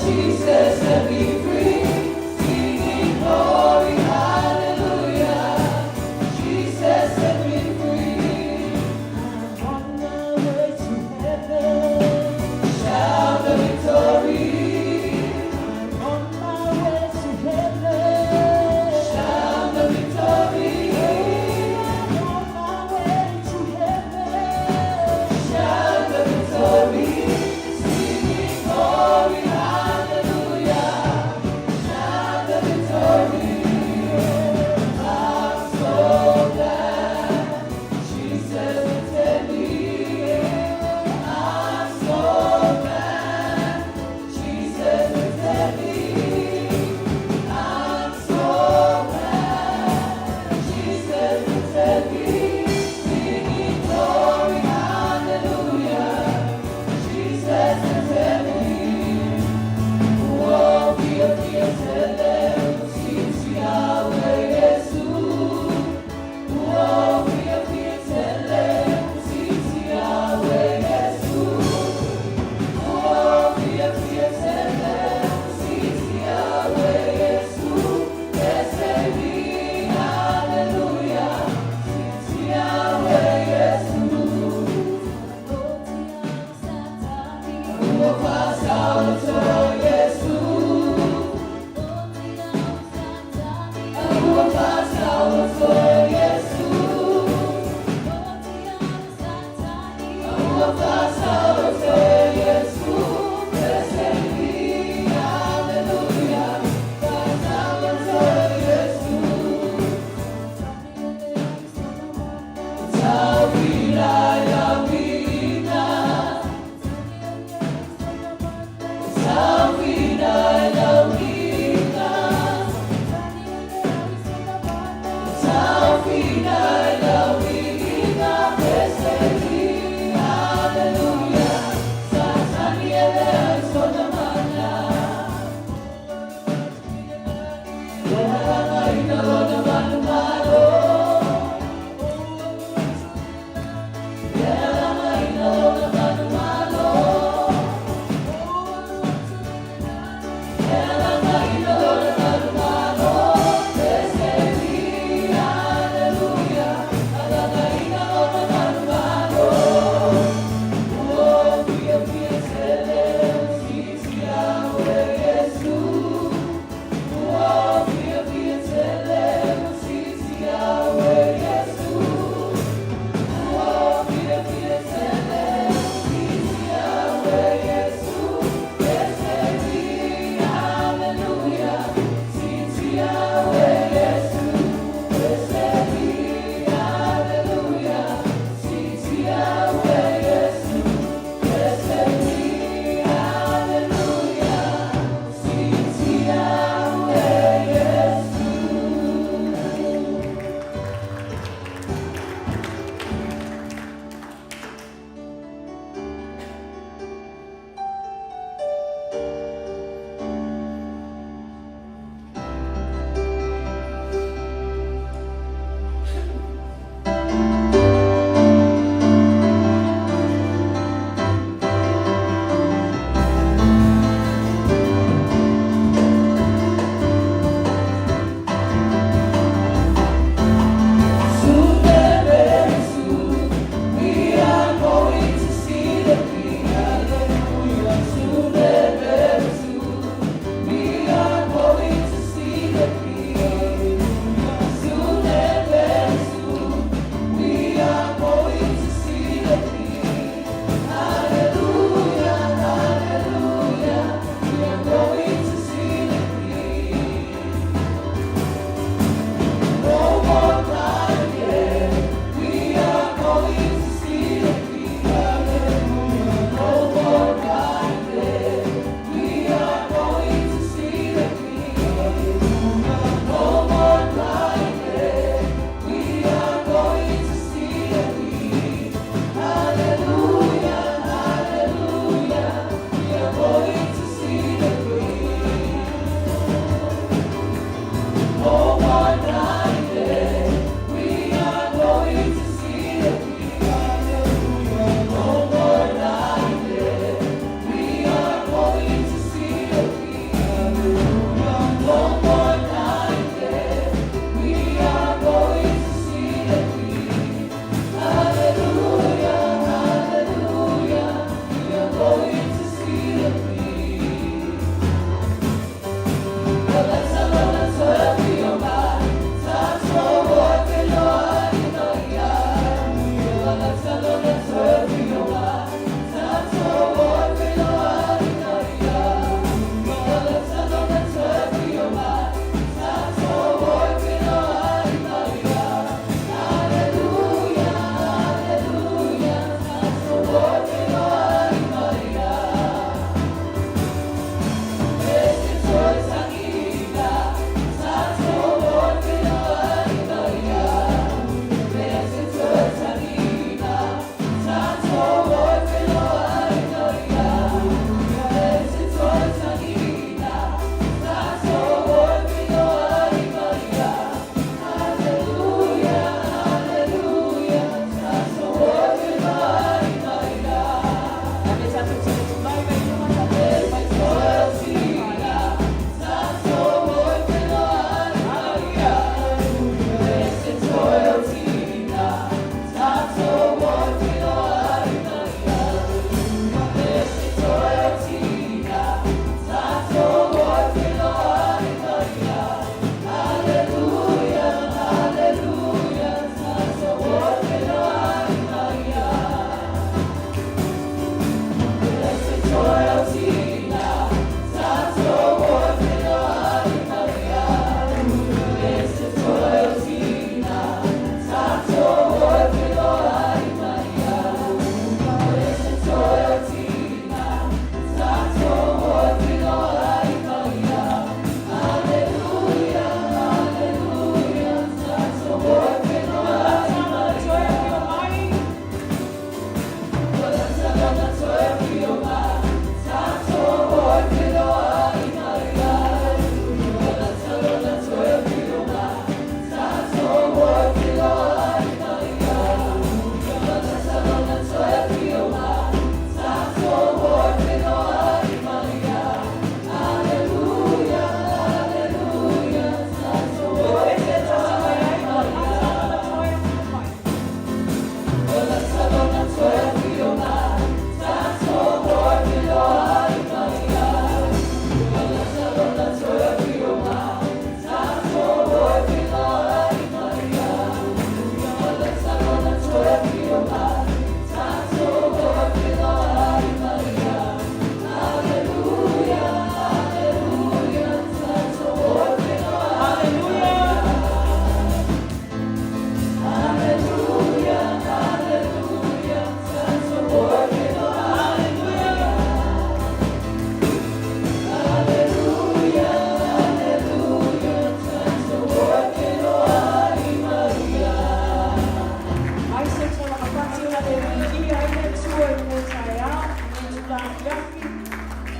Jesus set me free. Singing glory, hallelujah. Jesus set me free. I'm on my way to heaven. Shout the victory. I'm on my way to heaven. Shout the victory. I'm on my way to heaven. Shout the victory. Singing glory, hallelujah. Shout the victory. I'm so glad Jesus lifted me. I'm so glad Jesus lifted me. I'm so glad Jesus lifted me. Singing glory, hallelujah. Jesus lifted me. Oh, fia tele, sisi Yesu. Oh, fia tele, sisi Yesu. Oh, fia tele, sisi Yesu. Esemi, hallelujah. Sisi Yesu. Oh, pasa Yesu. Oh, pasa Yesu. Oh, pasa Yesu. Esemi, hallelujah. Pasa Yesu. Tawila yawina.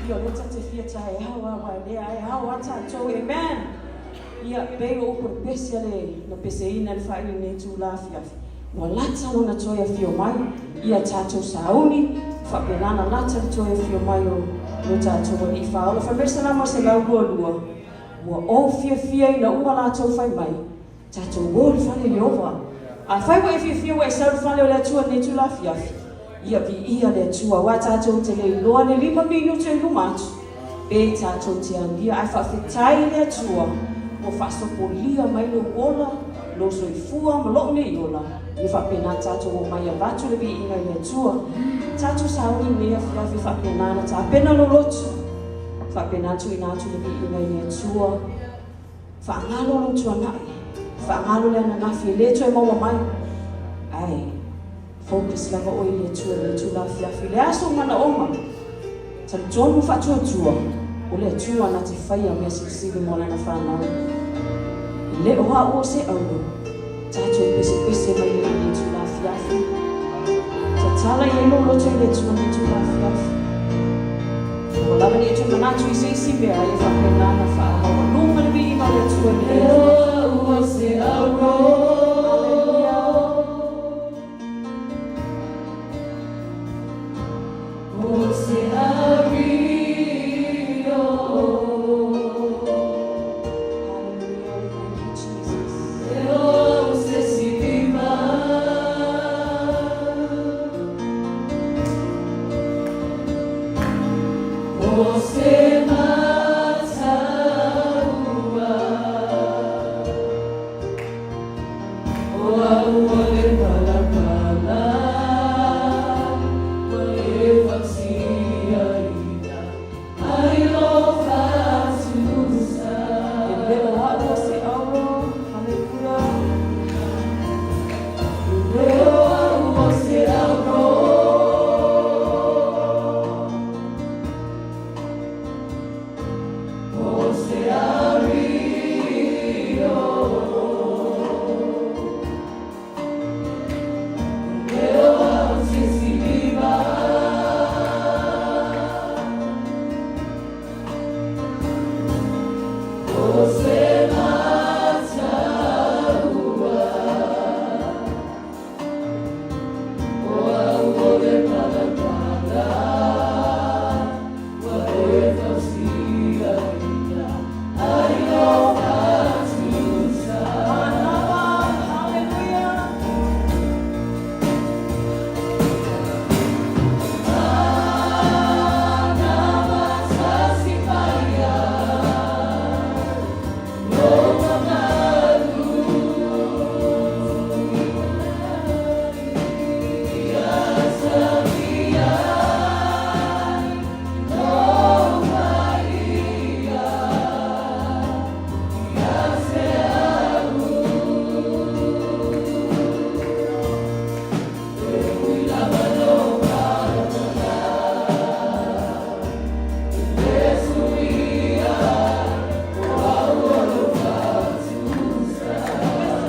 Ia o lea ta te fia taeao lava aua o lea e ao lava tatou. Amen. Ia, pei o upu o le pese a le na peseina i le faaiu i lenei itula afiafi, ua lata lona toe afio mai, ia tatou sauni, faapena ona lata le toe afio mai o lo tatou Alii Faaola. Fai mai le Salamo 122, Ua ou fiafia ina ua latou fai mai, Tatou o i le fale o Ieova. Afai ua e fiafia ua e sau i le fale o le Atua i lenei itula afiafi, ia viia le Atua, aua tatou te le iloa le lima minute i luma atu, pe tatou te alia. Ae faafetai i le Atua ua faasopolia mai lou ola, lou soifua ma lou nei ola, ia faapena tatou omai avatu le viiga i le Atua. Tatou sauni i lenei afiafi faapena ona tapena lou loto, faapena tuuina atu le viiga i le Atua. Faagalo lou tuanai, faagalo le ananafi e le toe maua mai, ae focus lava oe i le Atua i le itula afiafi. Le a sou manaoga, talitonu faatuatua, o le Atua na te faia mea silisili mo lana fanau. E le o au o se auro, tatou pesepese mai ai i le itula afiafi. Tatala i ai lou loto i le Atua i le itula afiafi. Aua lava ne i toe manatu i se isi mea, ia faapena ona faamaualuga le viiga o le Atua i lenei afiafi. Haleluia. Haleluia. We thank you, Jesus. E le o au o se auro. Haleluia. Manava. Haleluia.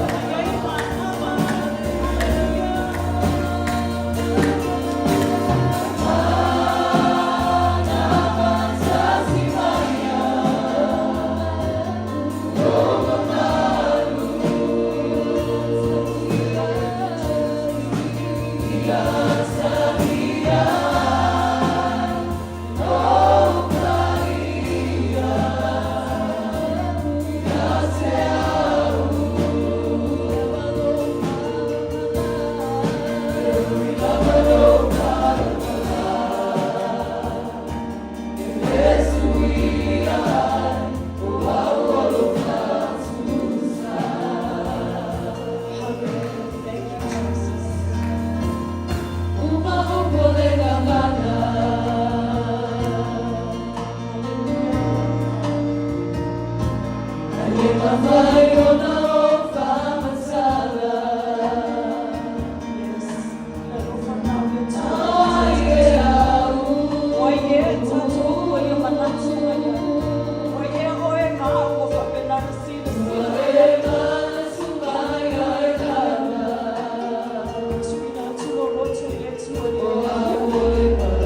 Pese mai ai manava. Haleluia. Hallelujah. Thank you, Jesus. Yes. Alofa nau le Atua i le Atua. Ua ie tatou ua ia manatu mai ai. Ua ie oe ma au ua faapena ona silasila. Tuuina atu lou loto i le Atua i lenei afiafi.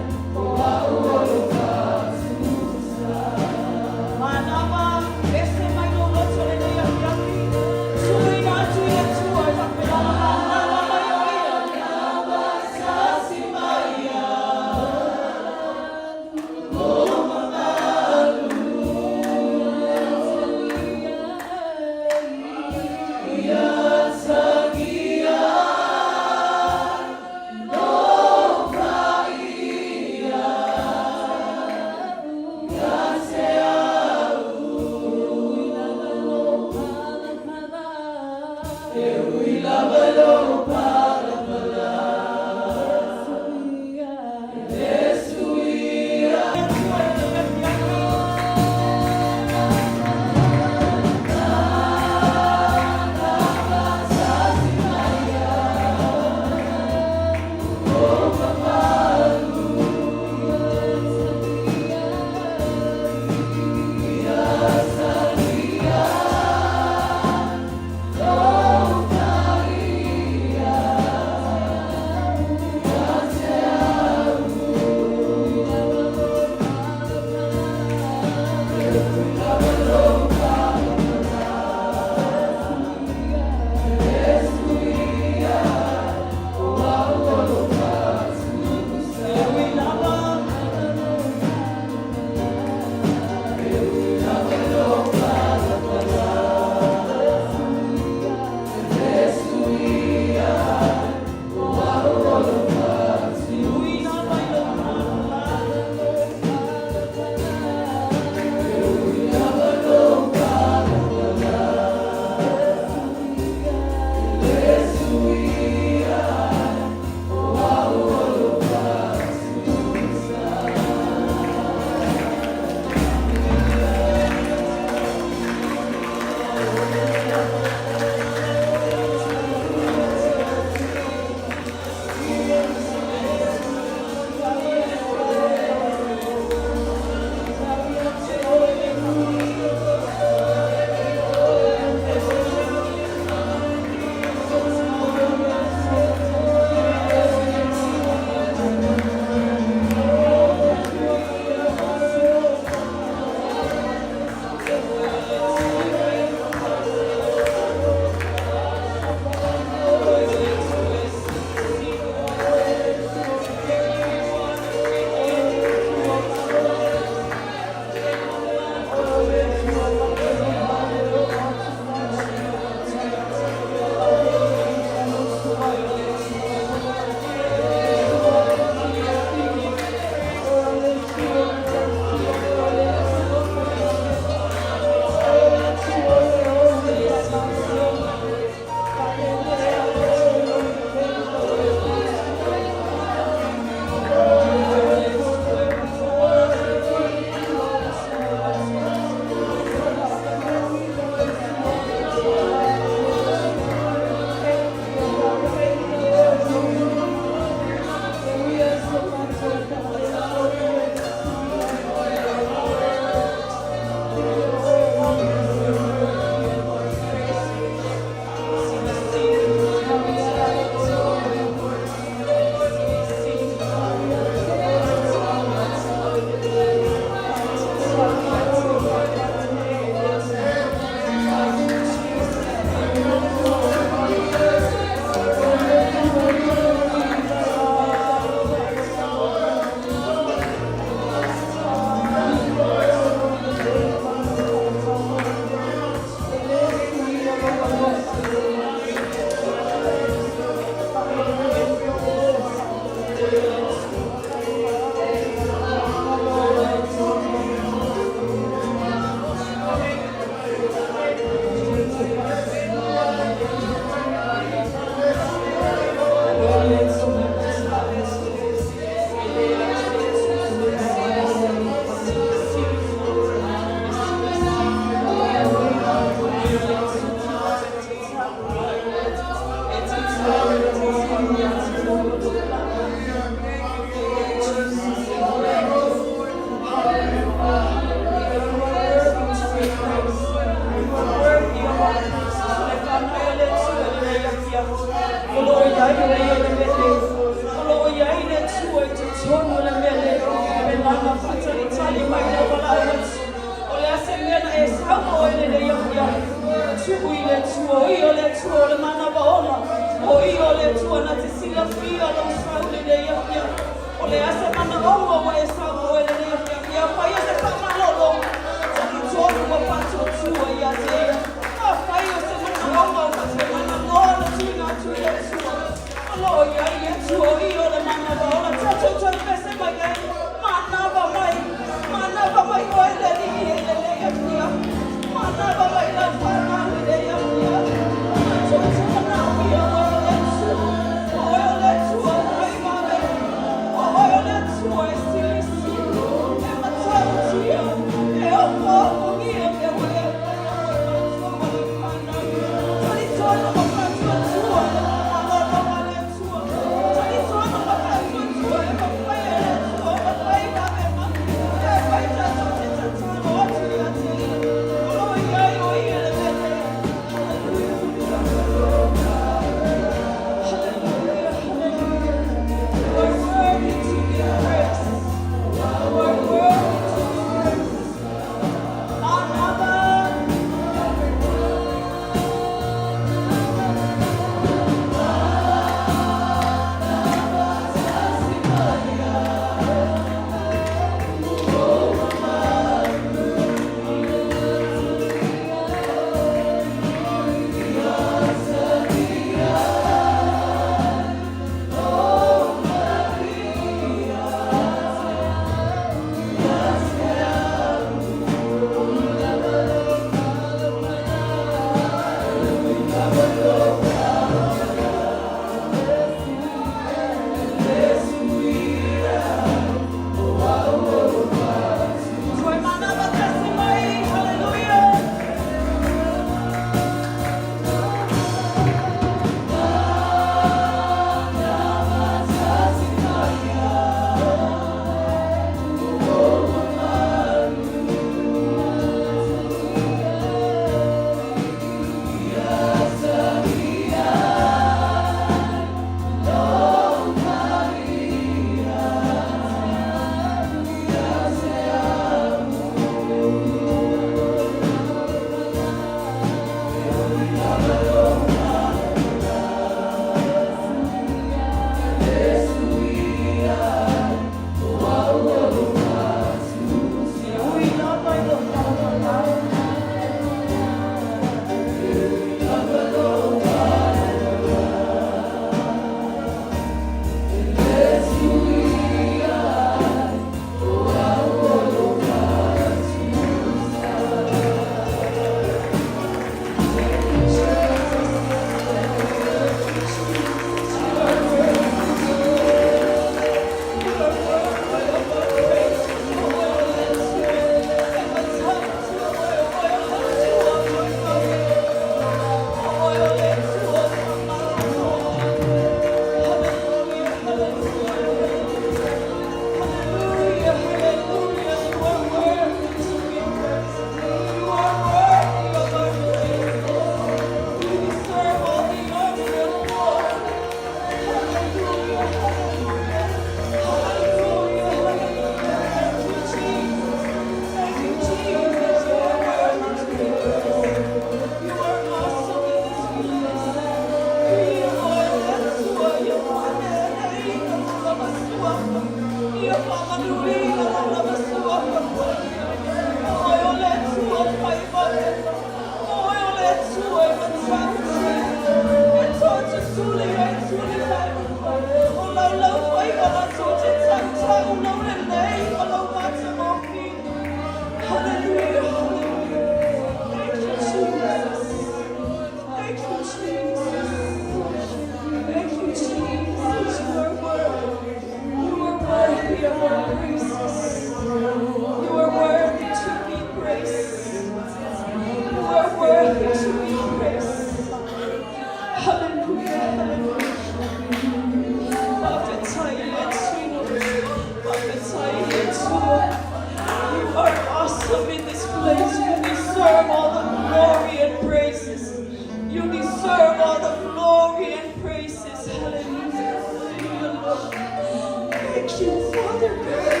Thank you, Father God.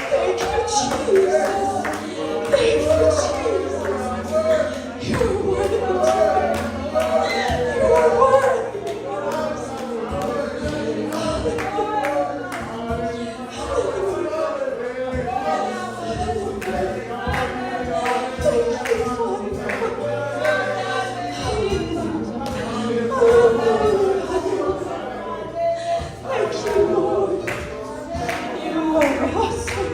Thank you, Jesus. Thank you, Jesus. You are worthy to be. You are worthy. Thank you, Father God. Thank you, Lord. You are awesome.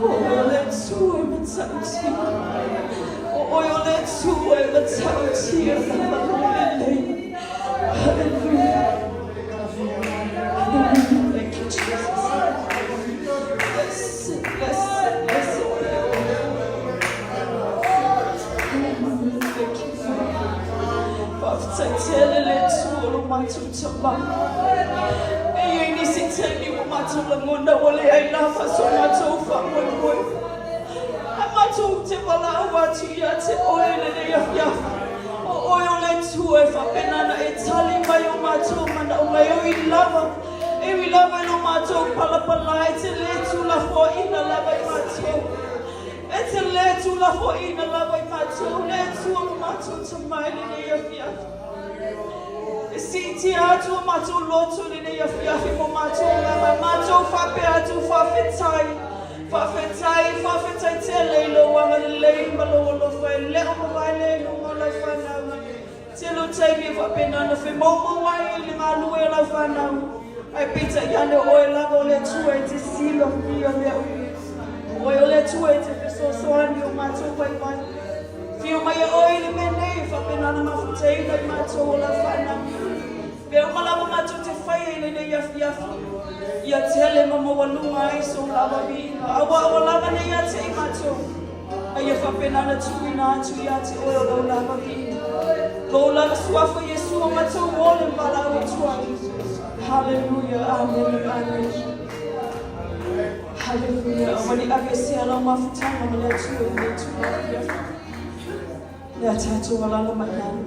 O le Atua e matautia. O oe o le Atua e matautia. Hallelujah. Hallelujah. Thank you, Jesus. Blessed, blessed, blessed be your name. Thank you, Father. Faafetai tele le Atua o lo matou Tamā. E i ai nisi taimi ua matou lagona ua leai lava so matou faamoemoe. Ae matou te valaau atu ia te Oe i lenei afiafi. O Oe o le Atua e faapena ona e tali mai o matou manaoga e ui lava, e ui lava i lo matou palapala e te lē tuulafoaiina lava i matou. E te lē tuulafoaiina lava i matou le Atua lo matou Tamā i lenei afiafi. E siitia atu o matou loto i lenei afiafi mo matou agaga, matou faapea atu, Faafetai, faafetai, faafetai tele i lou agalelei ma lou alofa e le o mavae lea i luga o lau fanau. Tele o taimi e faapena ona femaumau ai i le galue o lau fanau, ae peitai ane o oe lava o le Atua e te silafia mea uma. O oe o le Atua e te fesoasoani i o matou vaivai. Afio mai e oe i le mea nei e faapena ona mafutaina i matou o lau fanau. Mea uma lava matou te faia i lenei afiafi, ia tele ma maualuga ai sou lava viiga. Aua aua lava nei ia te i matou, a ia faapena ona tuuina atu ia te oe o lou lava viiga. Lou lava suafa Iesu o matou ole ma valaau atu ai. Haleluia, amene, amene. Haleluia. Aua ne i aveesea lau mafutaga ma le Atua i lenei itula afiafi. Le a tatou alala mai lalo.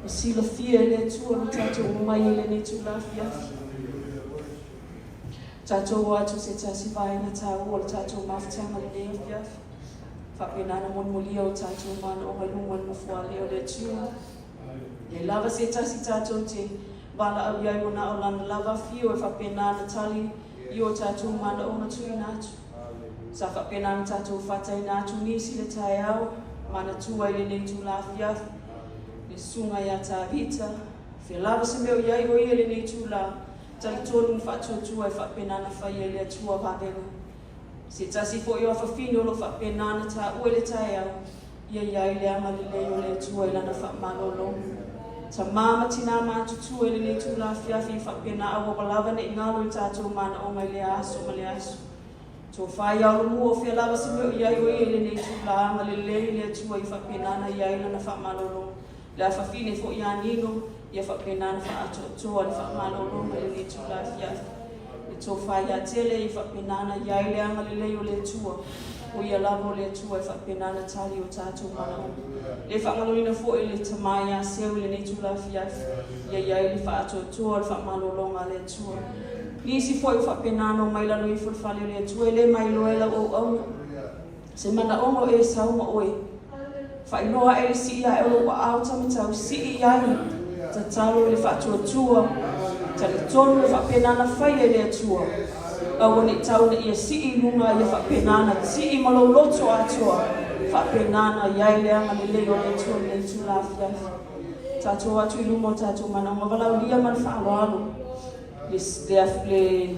Ua silafia e le Atua lo tatou omai i lenei itula afiafi. Tatou o atu se tasi vaega taua o le tatou mafutaga lenei afiafi. Faapena ona molimoli o tatou manaoga i luma o le nofoalii o le Atua. E lava se tasi tatou te valaau i ai ua na o Lana lava afio e faapena ona tali i o tatou manaoga tuuina atu. Sa faapena ona tatou fataina atu nisi le taeao, manatua i lenei itula afiafi, le susuga ia Tavita, fea lava se mea o i ai o ia i lenei itula, talitonu ma faatuatua e faapena ona faia e le Atua vavega. Se tasi foi o afafine o lo o faapena ona taua i le taeao, ia i ai le agalelei o le Atua i Lana faamalologa. Tamā ma tinā matutua i lenei itula afiafi i faapena aua lava ne i galo i tatou manaoga i lea aso ma lea aso. Tofa i Aolomua o fea lava se mea o i ai o ia i lenei itula agalelei le Atua i faapena ona i ai Lana faamalologa. Le afafine foi ia Nino, ia faapena ona faaatoatoa le faamalologa i lenei itula afiafi. Le tofa ia Tele, ia faapena ona i ai le agalelei o le Atua, o Ia lava o le Atua e faapena ona tali o tatou manaoga. Le faagaloina foi le tama ia Seu i lenei itula afiafi, ia i ai le faaatoatoa o le faamalologa a le Atua. Nisi foi ua faapena ona omai i lalo ifo o le fale o le Atua, e le mailoa e lau auauna se manaoga o Esau ma oe. Faailoa ae le sii ae o lou aao tamatau, sii i ai, tatalo i le faatuatua, talitonu e faapena ona faia e le Atua. Aua ne i tau ina ia sii i luga, ia faapena ona tii ma lou loto atoa, faapena ona i ai le agalelei o le Atua i lenei itula afiafi. Tatou atu i luma o tatou manaoga valaaulia ma le faaaloalo, le, le, le,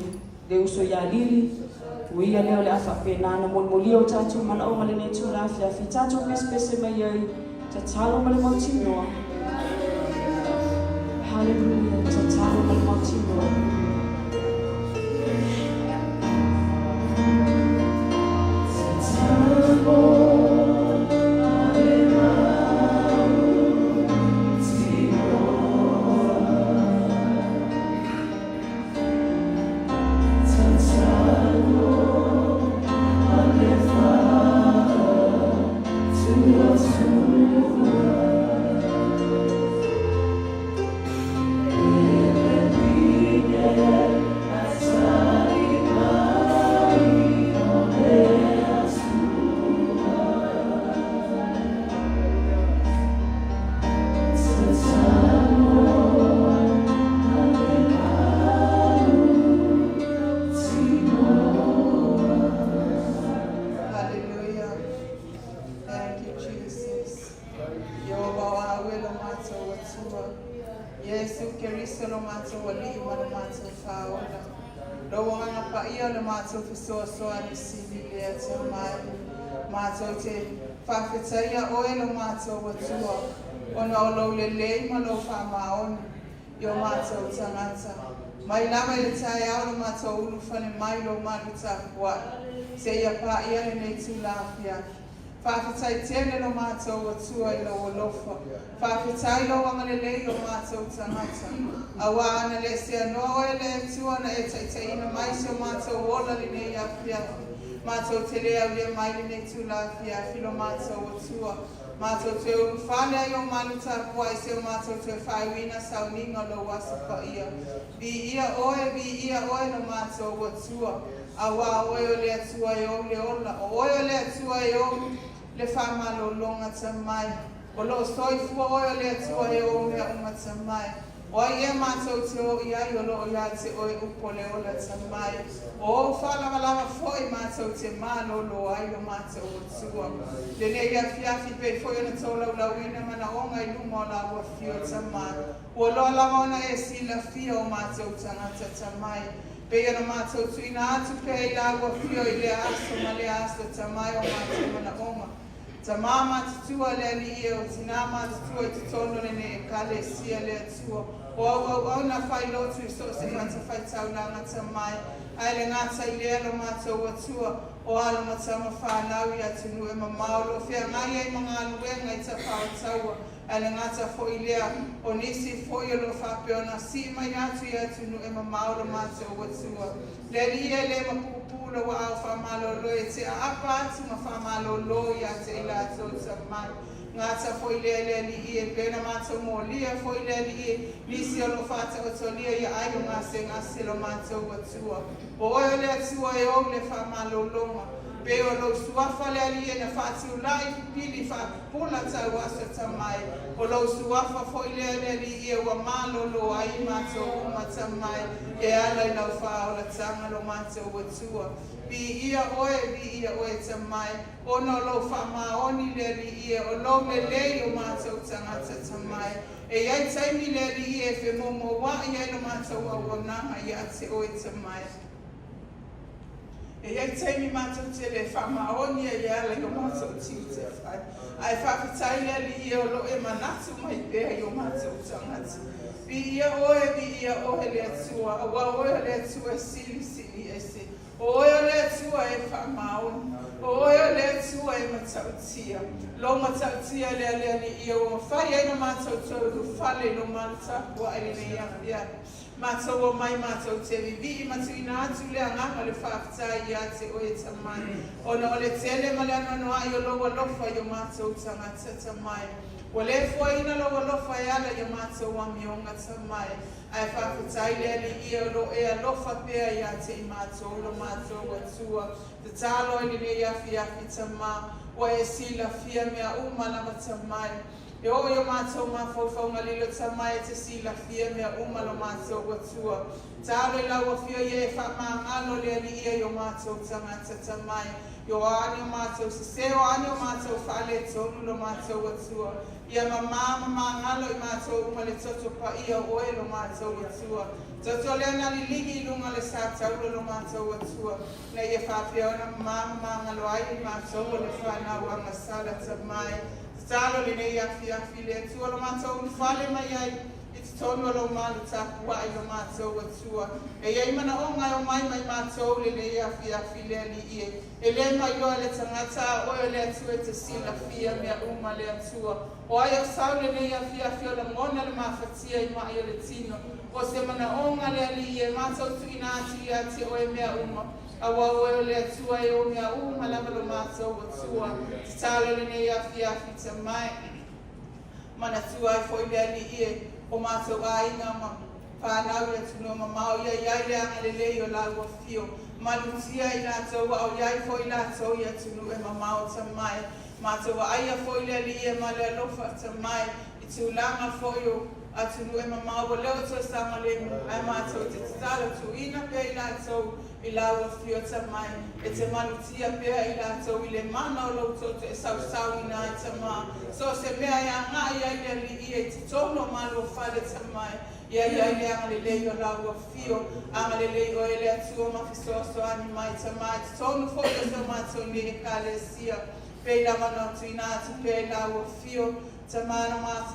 Le uso ia Lili, o ia lea o le a faapena ona molimolia o tatou manaoga lenei itula afiafi i tatou pesepese mai ai, tatalo ma le mautinoa. Haleluia, tatalo ma le mautinoa. Iesu Keriso lo matou Alii ma lo matou Faaola. Lou Agaga Paia o le matou fesoasoani sili lea Tamai. Matou te faafetaia Oe lo matou Atua, ona o Lou lelei ma Lou faamaoni i o matou tagata. Mai lava i le taeao lo matou ulufale mai Lou malu tapuai, seia paia lenei itula afiafi. Faafetai tele lo matou Atua i Lou alofa. Faafetai Lou agalelei i o matou tagata. Auā ana le seanoa Oe le Atua na e taitaiina mai si o matou ola lenei afiafi. Matou te le aulia mai lenei itula afiafi lo matou Atua. Matou toe ulufale ai o malu tapuai se o matou toe faaiuina sauniga o Lou Aso Paia. Viia Oe, viia Oe lo matou Atua. Auā o Oe o le Atua e ou le ola, o Oe o le Atua e ou le faamalologa tamai. O lo o soifua Oe o le Atua e ou mea uma tamai. O ai ea matou te o i ai o lo o iā te Oe upu o le ola tamai. O Ou faalavalava foi matou te malolo ai lo matou Atua. Lenei afiafi pei foi ona tolaulauina manaoga i luma o Lau Afio tamai. Ua loa lava ona e silafia o matou tagata tamai. Pei ona matou tuuina atu pea i Lau Afio i lea aso ma lea aso tamai o matou manaoga. Tamā matutua le Alii e o tinā matutua i totonu o lenei Ekalesia le Atua o au auauna fai lotu i so o se fatafaitaulaga tamai ae le gata i lea lo matou Atua o alo ma tama fanau i atunuu e mamao o lo o feagai ai ma galuega i tafaotaua Ae le gata foi i lea, o nisi foi o lo o faapea ona sii mai atu i atunuu e mamao lo matou Atua. Le Alii e le mapuupuu lou aao faamalolo e te aapa atu ma faamalolo ia te i latou tamai. Gata foi lea le Alii e pei ona matou molia foi le Alii nisi o lo o faataotolia ia ai o gasegase lo matou Atua. O Oe o le Atua e ou le faamalologa. Pei o lou suafa le Alii na faatulai pipili faapupula tau aso tamai. O lou suafa foi lea le Alii e ua malolo ai matou uma tamai e ala i lau faaolataga lo matou Atua. Viia Oe, viia Oe tamai, ona o lou faamaoni le Alii e o lou lelei o matou tagata tamai. E i ai taimi le Alii e femoumoua'i ai lo matou auaunaga ia te Oe tamai. E i ai taimi matou te le faamaoni ai e ala i o matou tiute fai, ae faafetai le Alii e o lo o e manatu mai pea i o matou tagata. Viia Oe, viia Oe le Atua, auā Oe o le Atua e silisili ese. O Oe o le Atua e faamaoni, o Oe o le Atua e matautia. Lou matautia le Alii ua mafai ai ona matou toe ulufale i Lou malu tapuai lenei afiafi. Matou omai matou te vivii ma tuuina atu le agaga o le faafetai ia te Oe Tamai, ona o le tele ma le anoanoai o Lou alofa i o matou tagata Tamai. Ua le fuaina Lou alofa e ala i a matou amioga Tamai, ae faafetai le Alii o lo o e alofa pea ia te i matou lo matou Atua. Tatalo ai lenei afiafi Tama, ua e silafia mea uma lava Tamai. E oo i o matou mafaufauga lilo tamai e te silafia mea uma lo matou Atua. Talo i lau afio ia e faamagalo le Alii ai o matou tagata tamai. I o a ni o matou sese o a ni o matou faaletonu lo matou Atua. Ia mamā ma magalo i matou uma le toto paia o oe lo matou Atua. Toto lea na liligi i luga o le sa taula lo matou Atua. Na ia faapea ona mamā ma magalo ai i matou o le fanau agasala tamai. Tatalo lenei afiafi le Atua lo matou ulufale mai ai i totonu o lou malu tapuai lo matou Atua. E i ai manaoga e omai mai matou lenei afiafi le Alii e. E le mailoa e le tagata a oe o le Atua e te silafia mea uma le Atua. O ai o sau lenei afiafi o lagona le mafatia i ma'i o le tino. O se manaoga le Alii e matou tuuina atu ia te oe mea uma. Auā oe o le Atua e o mea uma lava lo matou Atua. Tatalo lenei afiafi tamai. Manatua ai foi le Alii e o matou aiga ma fanau i atunuu mamao ia i ai le agalelei o lau afio. Malutia i latou a o i ai foi latou i atunuu e mamao tamai. Matou vaaia foi le Alii e ma le alofa tamai i tulaga foi o. Atunuu e mamao ua le o toe saogalemu, ae matou te tatalo tuuina pea i latou i lau Afio Tama e, e te malutia pea i latou i le mana o lou toto e sausauina ai Tama. So o se mea e agai ai le Alii ia i totonu o malu o fale Tama e, ia i ai le agalelei o lau Afio. Agalelei oe le Atua ma fesoasoani mai Tama i totonu foi o si o matou nei Ekalesia. Pei lava ona tuuina atu pea i lau Afio Tama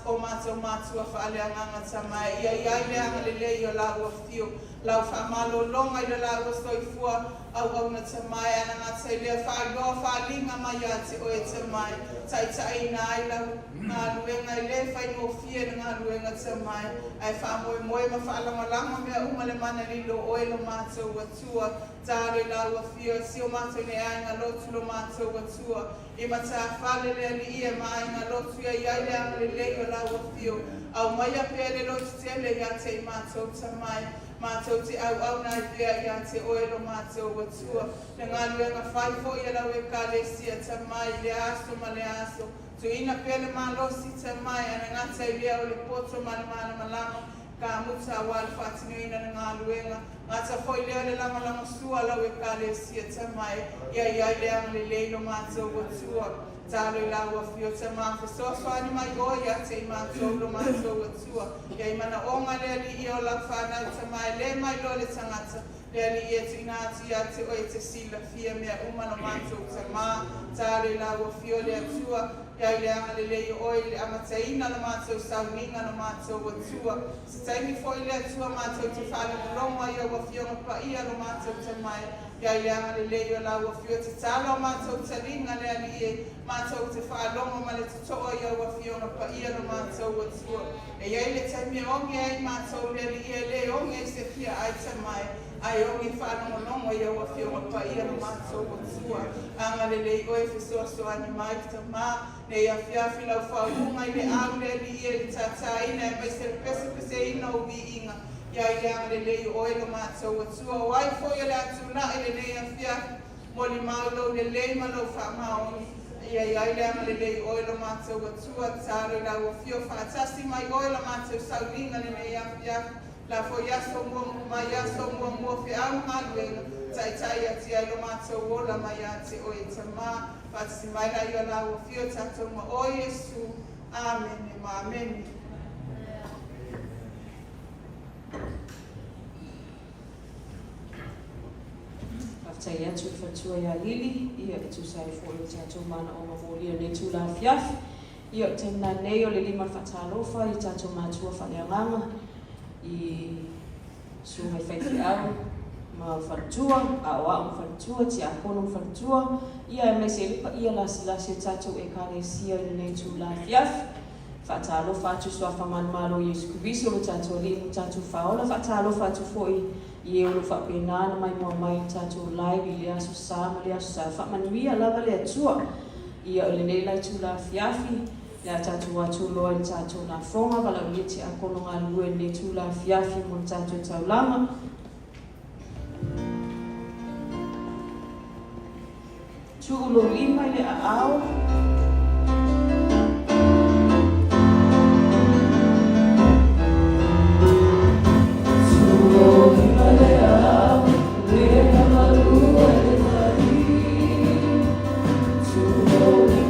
o matou matua faaleagaga Tama e, ia i ai le agalelei o lau Afio, lau faamalologa i le laua soifua auauna Tama e, anagata i lea faailoa faaaliga mai ia te oe Tama e, taitaiina ai lau galuega e le faigofie le galuega Tama e, ae faamoemoe ma faalagolago mea uma le mana lilo o oe lo matou Atua. Talo i lau Afio e si o matou nei aiga lotu lo matou Atua i matafale le Alii e ma aiga lotu ia i ai le agalelei o lau Afio. Aumaia pea le lotu tele ia te i matou Tama e, matou te auauna ai pea ia te oe lo matou Atua. Le galuega fai foi a lau Ekalesia Tama i lea aso ma lea aso. Tuuina pea le malosi Tama e, anagata i lea o le poto ma le malamalama Ka mutu aua le faatinoina le galuega. Gata foi lea o le lagolagosua a lau Ekalesia Tama e, ia i ai le agalelei lo matou Atua. Talo i lau Afio Tama, fesoasoani mai oe ia te i matou lo matou Atua. Ia i manaoga le Alii o lau fanau Tama e le mailoa le tagata. Le Alii e tuuina atu ia te oe e te silafia mea uma lo matou Tama. Talo i lau Afio le Atua, ia i le agalelei o oe i le amataina lo matou sauniga lo matou Atua. Se taimi foi le Atua matou te faalogologo ai i au Afioga paia lo matou Tama e, ia i le agalelei o lau Afio tatalo a matou taliga le Alii e, matou te faalogo ma le totoa i au Afioga paia lo matou Atua. E i ai le taimi e oge ai matou le Alii e le oge i se fia ai Tama e, ae oge faalogologo i au Afioga paia lo matou Atua. Agalelei oe fesoasoani mai Tama, nei afiafi lau faauuga i le au le Alii e le tātāina e mai se le pesepeseina o viiga. Ia i le agalelei o oe lo matou Atua, o ai foi o le a tula'i lenei afiafi, molimau lou lelei ma lou faamaoni. Ia i ai le agalelei o oe lo matou Atua, talo i lau Afio faatasi mai oe lo matou sauniga lenei afiafi, la foi aso muamua mai aso muamua feau ma galuega, taitai atu ai lo matou ola mai ia te oe Tama, faatasi mai la i o lau Afio tatou ma oe Iesu. Amene ma amene. Faafetai atu i le faletua ia Lili, ia e tusa ai foi o tatou manaoga molia i lenei itula afiafi. Ia, o le taimi lanei o le lima o le faatalofa i tatou matua faaleagaga i susuga i faifeau ma faletua, aoao ma faletua, tiakono ma faletua, ia aemaise ai le paia lasilasi o tatou Ekalesia i lenei itula afiafi. Faatalofa atu i Suafa manumalo o Iesu Keriso lo tatou Alii ma lo tatou Faaola. Faatalofa atu foi i e o lo o faapena ona maimoa mai i le tatou live i lea aso Sa ma lea aso Sa. Faamanuia lava le Atua. Ia, o lenei la itula afiafi, le a tatou atu loa i le tatou lafoga, valaaulia tiakono galulue i lenei itula afiafi mo le tatou taulaga. Tuu lou lima i le aao. Put your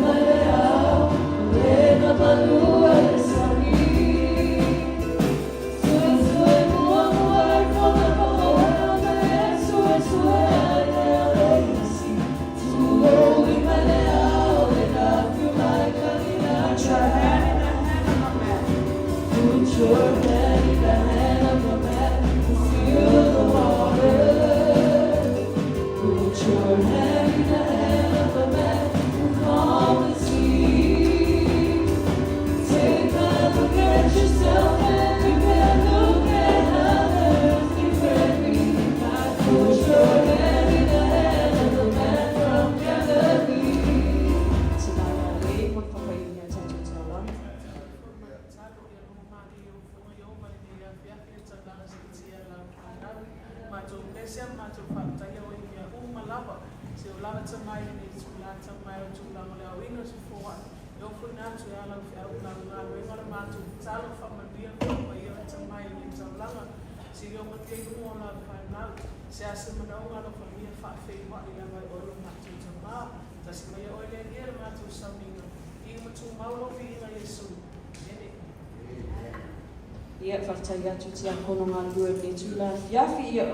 hand in the hand of a man. Put your hand in the hand of a man who feel the water. Put your hand in the hand of a man who calmed the sea. Take a look at yourself and you can look at others differently. Put your hand in the hand of a man from Galilee. Te lala le mo le faapaiina o tatou taulaga. Talo ia logo mali o fonga i o ma lenei afiafi le taulaga siitia lau fanau. Matou pese a matou faafetaia oe i mea uma lava. Se o lava Tama i lenei itula Tama e o tulaga o le aoina o se foai. E ofoina atu e ala o feau i lau galuega le matou tatalo, faamanuia ma faapaia lata mai i lenei taulaga. Sili o matia i luga o lau fanau. Se a se manaoga alofagia faafeiloai lava e oe lo matou Tamā. Tasi maia oe le Alii e le matou sauniga. I ma tumau lou viiga Iesu. Amene. Ia, faafetai atu i Tiakono galulue i lenei itula afiafi. Ia,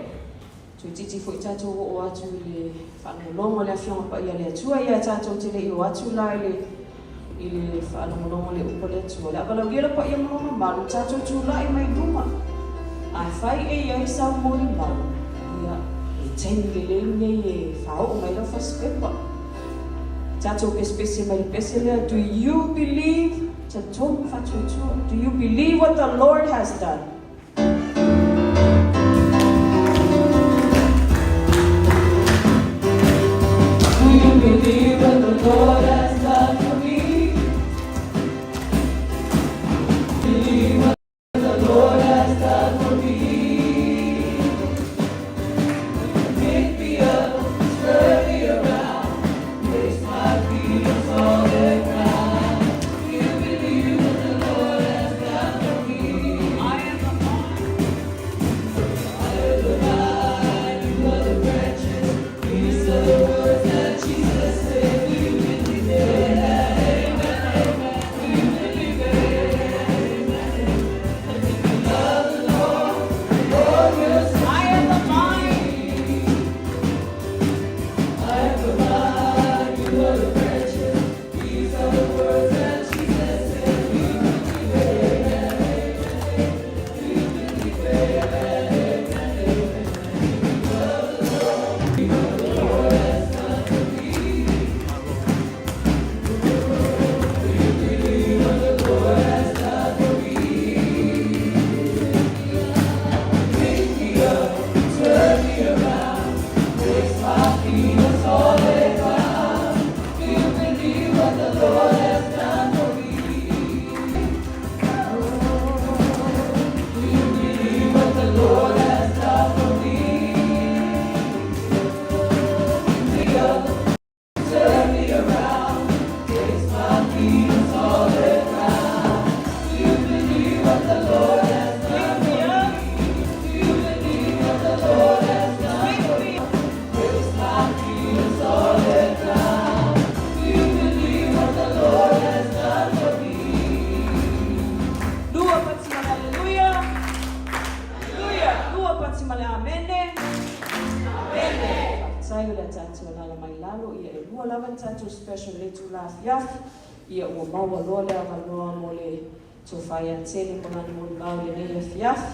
toeitiiti foi tatou oo atu i le faalogologo i le Afioga Paia a le Atua. Ia, tatou te le i o atu la i le i le faalogologo i le upu a le Atua. O le a valaaulia le paia ma lona mamalu, tatou tulai mai luma. Afai e i ai sau molimau, ia, le taimi lelei lenei e faaoo mai lau fasipepa. Tatou pesepese mai le pese lea, Do you believe? Talitonu ma faatuatua. Do you believe what the Lord has done? Do you believe what the Lord has done for me? Believe what the Lord has done for me. Pick me up, turn me around, place my feet on solid ground. Do you believe what the Lord has done for me? I am the vine. I am the vine, you are the branches. These are the words that Jesus said. Do you believe it? Amen, amen. Do you believe it? Amen, amen. If you love the Lord, the Lord will see. I am the vine. I am the vine, you are the branches. These are the words that Jesus said. Do you believe it? Amen, amen. Do you believe it? Amen, amen. If you love the Lord, the Lord has done for me. Do you believe what the Lord has done for me? Pick me up, turn me around, place my feet on solid ground. Do you believe what the Lord has done for me? Do you believe what the Lord has done for me? Pick me up, turn me around, place my feet on solid ground. Do you believe what the Lord has done for me? Do you believe what the Lord has done for me? Place my feet on solid ground. Do you believe what the Lord has done for me? Lua pati ma le Hallelujah. Hallelujah. Lua pati ma le Amene. Amene. Faafetai o le a tatou alaala mai lalo ia e lua lava ni tatou special i le itula afiafi. Ia ua maua loa le avanoa mo le Tofa ia Tele ma lana molimau i lenei afiafi.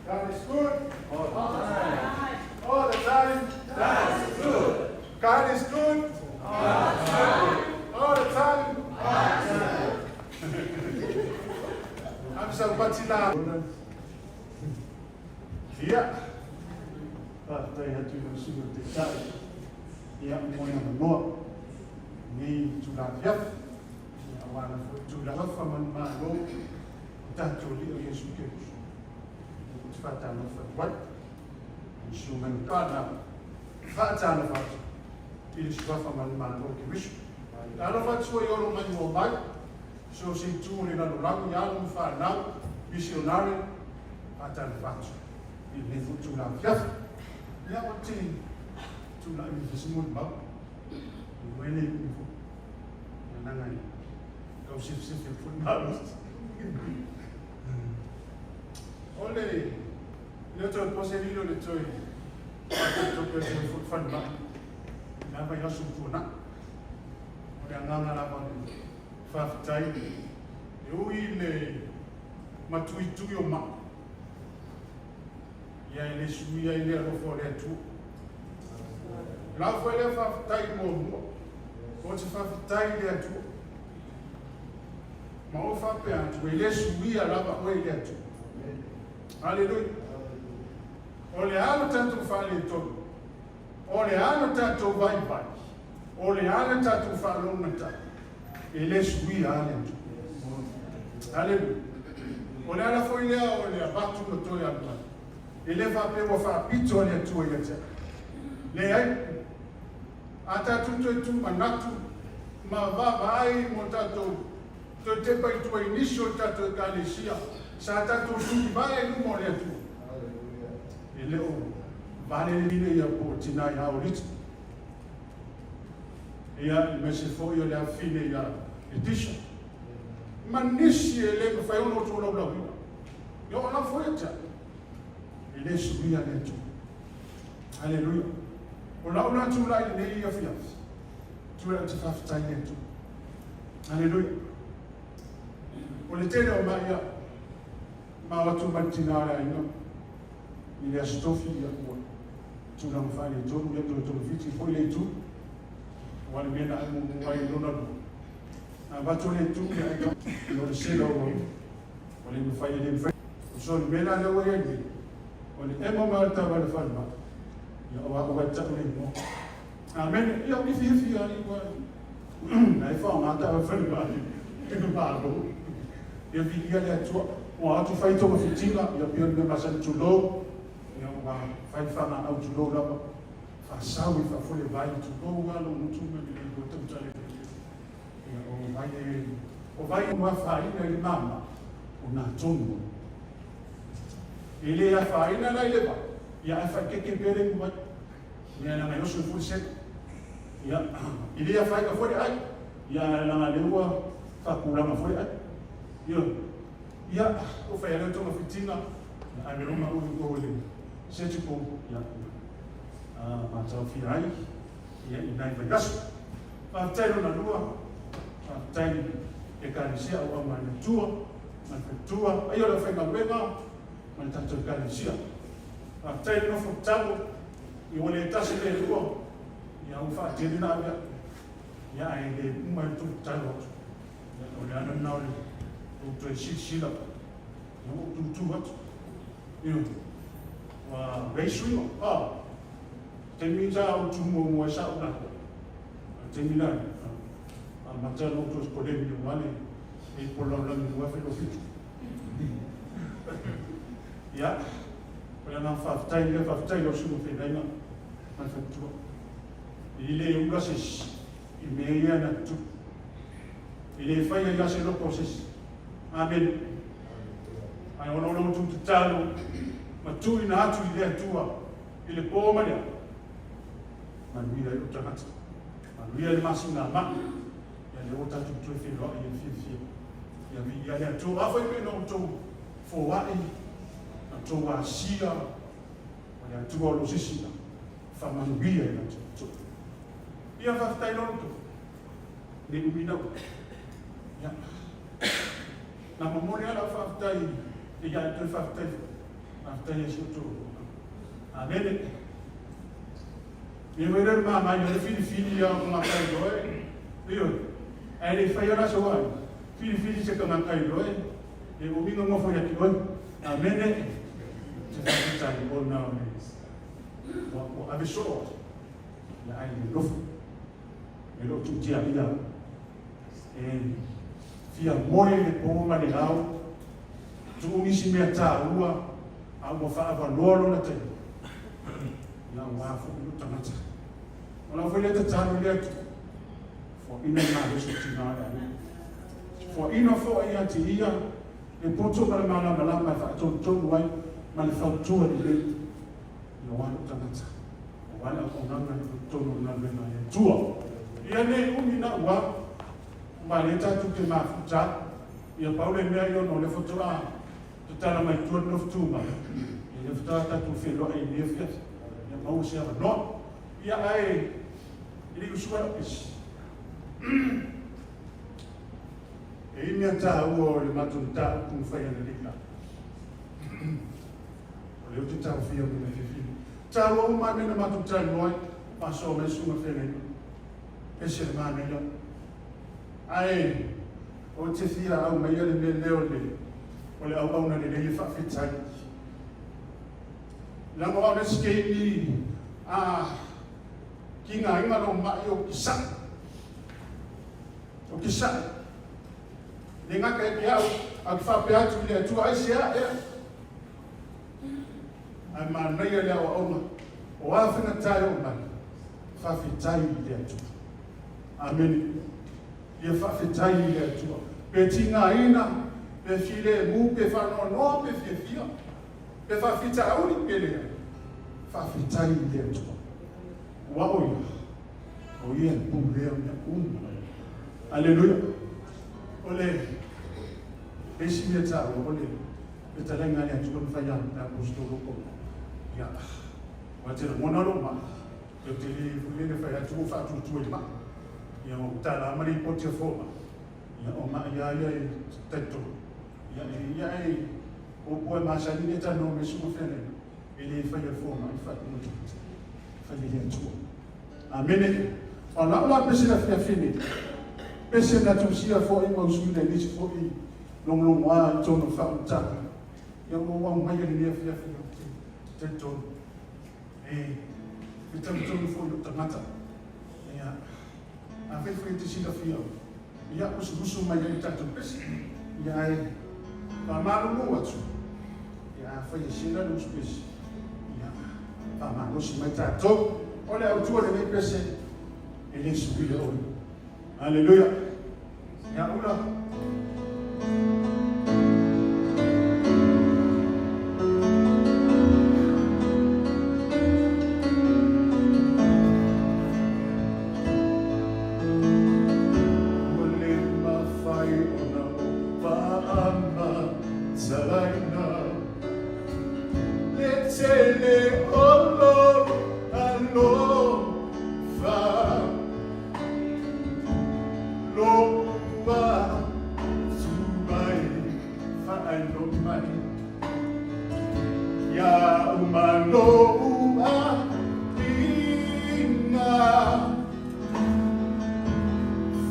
God is good. All the time. All the time. God is good. God is good. All the time. All the time. All the time. Amsa patila. Ia, faafetai atu i lau susuga i le Taitai, ia, mo le avanoa i lenei itula afiafi, ia, aua lava foi tulaga alofa ma le Malo o tatou Alii o Iesu Keriso. Ou te faatalofa atu ai i le susuga i le Pana, faatalofa atu i le Suafa ma le Malo o Keriso. Talofa atu foi i olo mai mua mai, so o se itu o le lalolagi, alo ma fanau, misionare, faatalofa atu i lenei foi itula afiafi. Ia, ou te tulai mai se molimau, e le umi foi, leaga e tau sefesefe atu foi le malosi. O le le toe pose lilo le toe faatopetope atu ai foi falemai i la vaiaso ua tuanai. O le agaga lava o le faafetai e ui i le matuitui o mai, ia e le suia ai le alofa o le Atua. O lau foi lea faafetai muamua, ou te faafetai i le Atua. Ma ou faapea atu, e le suia lava oe e le Atua. Aleluia. O le a lo tatou faaletonu, o le a lo tatou vaivai, o le a le tatou faalogogata, e le suia lava le Atua. Aleluia. O le ala foi lea o le avatu ma toe alu mai. E le faapea ua faapito le Atua ia te au. Leai. A tatou toe tumanatu ma vaavaai mo tatou toe tepa i tua i nisi o le tatou Ekalesia sa tatou tulivae i luma o le Atua. E le o vale ia po o tina ia Olita. Ia, aemaise foi o le afafine ia Etisha. Ma nisi e le mafai ona ou tolaulauina. Ia o la foi ia te au. E le suia le Atua. Aleluia. O lau la tulai lenei afiafi, tulai ou te faafetai i le Atua. Aleluia. O le tele o mai ia, ma o atu ma le tina o le aiga, i le Aso Tofi ia ua tulaga faaletonu ia toe togafiti foi le itu. Aua le mea na ave muamua ai i lona lua. Na avatu le itu ia ai o le sela ua ua le mafai e le mafai. So le mea la lea ua i ai nei, o le ema mai o le taavale falemai, ia o au ai tau le igoa. Amene. Ia o fiafia ai ua na e faaaoga taavale falemai i le Malo. Ia viia le Atua. Ua atu fai togafitiga, ia pei o le mea masani tulou, ia ua fai fagaau tulou lava. Faasau i fafo le vai tulou lava lou gutu ma le lua tautale. Ia o vai e o vai ua afaina i le mama o na tonu. E le afaina la i le vai, ia ae faikeke pea le vai. Ia leaga e oso i foi le Ia, e le afaina foi le ai. Ia leaga lea ua faatulaga foi le ai. Ia, ia, o fai ale togafitiga, ia ave loma ulu ko le surgical, ia, mataofia ai, ia, i nai vaiaso. Faafetai lona lua, faafetai Ekalesia au au mai le Atua, ma le faletua, ai o le aufaigaluega, ma le tatou Ekalesia. Faafetai le nofo tatalo, i ua le tasi le lua, ia ua faatele na ave aku, ia ae le uma i le tou tatalo atu. Ia o le ala lena o le ou toe silasila, ia ua ou tutu atu. Ioe, ua leai suiga. Ah, taimi sa ou tu muamua ai sa ou lako. A taimi la, amata ona ou toe koleni aua le e po lalolagi 2007. Ia, o le agaga faafetai lea, faafetai i lau susuga feagaiga ma le faletua. E le ula se isi i mea ia na tutupu. E le fai ai lava se loko o se isi. Amene. Ae ona o lo outou tatalo ma tuuina atu i le Atua i le po ma le ao, manuia ai lou tagata, manuia le masina mai, ia lea ua tatou toe feiloai ai fiafia. Ia viia le Atua. A fai mea na outou foai, na outou asia, o le Atua o lo o sisila, faamanuia i la outou. Ia faafetai loa outou. Ne i umi nau. Ia. Na momoli lava lau faafetai ia te toe faafetai foi. Faafetai ai si outou. Amene. Me wera le mama i le filifili ia o ngā kai loe. Ioe. Ae le whai ara se wai. Filifili se ka ngā kai loe. E o minga ngofo ia ki oe. Amene. Te whakatai o nā o le. Ua, ua ave soo atu. Ia ai le nofo. E loo tuutia ia. E fia moe le pō ma le ao. Tuu nisi mea tāua. A ua whaavaloa lona taimi. Ia ua foi lou tagata. O lau foi lea tatalo i le Atua, foaina le malosi o tina o le aiga. Foaina foi ia te ia le poto ma le malamalama e faatonutonu ai ma le fautua lelei. Ia ua lou tagata, aua le auaunaga i totonu o le galuega a le Atua. Ia nei umi na ua, ma lea tatou te mafuta, ia pau le mea ia ona o lea faatoa tatala mai tua le nofo tumau, ia lea faatoa tatou feiloai i lenei afiafi, ia maua se avanoa. Ia ae e le i usua lau pisi. E i mea tāua o le matou mataupu na fai analeila. O lea ou te taofia mo le fiafia. Tāua uma mea na matou talanoa ai, faasoa mai susuga feagaiga. Ese le manaia. Ae ou te fia aumaia le mea lea o le o le auauna lelei e faafetai. Leaga o au le isi keimi a kigaina lou mai o kisaʻi. O kisaʻi. Le gata ia te au. Ae ou te faapea atu i le Atua, Aisea ea? Ae manaia le aoaoga, o a faigata e oo mai, faafetai i le Atua. Amene. Ia faafetai i le Atua. Pe tigaina, pe filemu, pe faanoanoa, pe fiafia, pe faafitauli, pe leai, faafetai i le Atua. Aua o Ia, o Ia e pulea mea uma. Aleluia. O le isi mea taua, o le fetalaiga a le Atua na fai ia le Aposetolo Paulo. Ia, aua e te lagona lou maa, ou te le foi lele fai atu ua faatuatua i maa. Ia, ua tala ma lipoti a fomai. Ia, o ma'i lava ia e talitonu. Ia, e, ia, e, o upu e masani le talanoa mai susuga feagaiga, e le faia e le fomai faaiuga tagata, e faia e le Atua. Amene. O lau la pese le afiafi nei, pese na tusia fo'i ma usuina i nisi fo'i logologoa i totonu o faaolataga, ia ua ou aumaia i lenei afiafi ou te talitonu. E, e talitonu foi lou tagata. Ia, afai foi e te silafia, ia usuusu mai ai le tatou pese. Ia ae faamalulu atu, ia afai e sela le usu pese, ia faamalosi mai tatou. O le autu o lenei pese, e le suia oe. Aleluia. Ia ula. Ua le mafai ona ou faamatalaina le tele o lou alofa. Lou atu mai faailo mai ia uma lou aiga.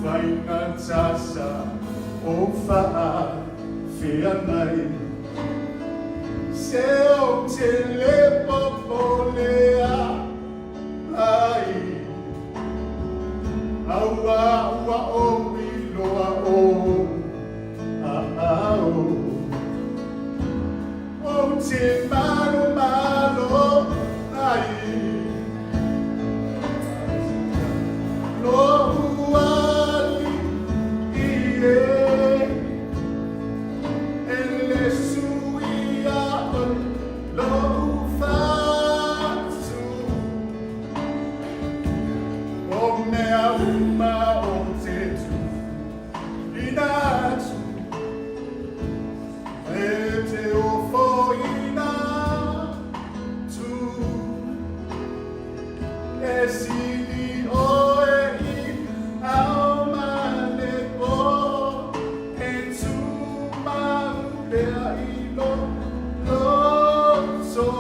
Faigata sa o faafeagai se ou te le popole ai. Aua ua ou iloa o aao Ou te malomalo ai Lou alii e E le suia o lou fatu O mea uma ou te tuuina atu E te ofoina atu E sili oe i ao ma le po E tumau pea i lou loto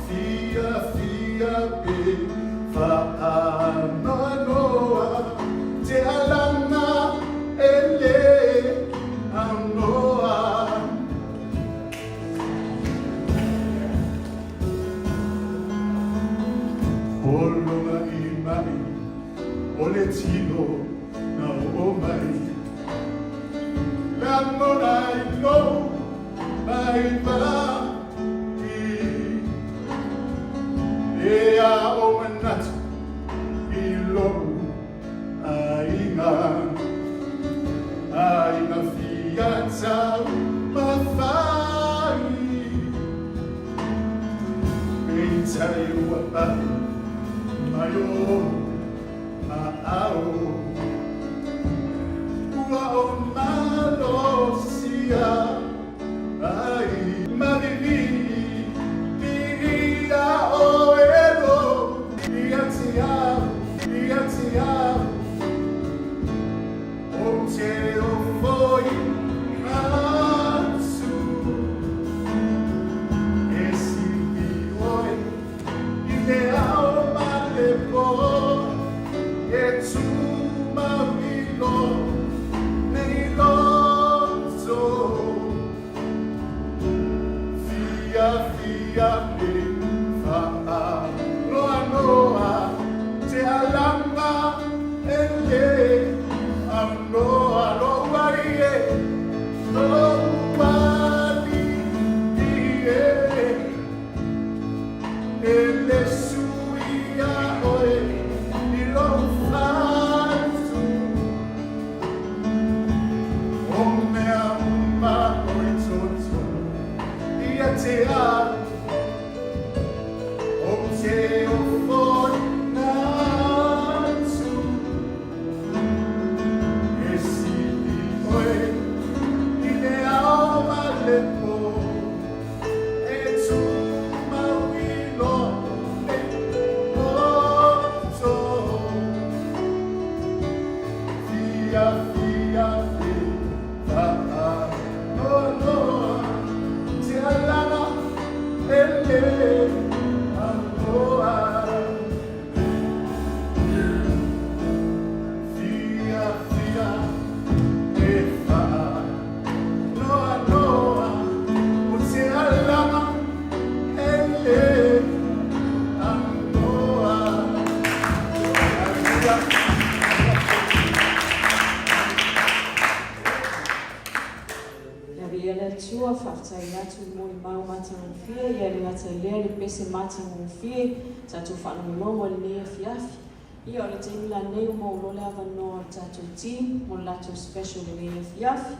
Fiafia pe faanoanoa te alanga e le aunoa. Pologa i mai o le tino na oo mai. Lagona i lou mai valaki. E a o manatu i lou aiga. Aiga fia tau mafai. Peitai ua pai mai o aao. Ua o malosia ai mavivi viia oe lo ia te au, ia te au. Ou te ofoina atu e sili oe i le ao ma le po e tumau i lou nei loto. Ia viia le Atua, faafetai atu i molimau matagofie, ia le gata i lea le pese matagofie, tatou faalogologo i lenei afiafi. Ia o le taimi lanei ua maua loa le avanoa o le tatou team mo le latou special i lenei afiafi.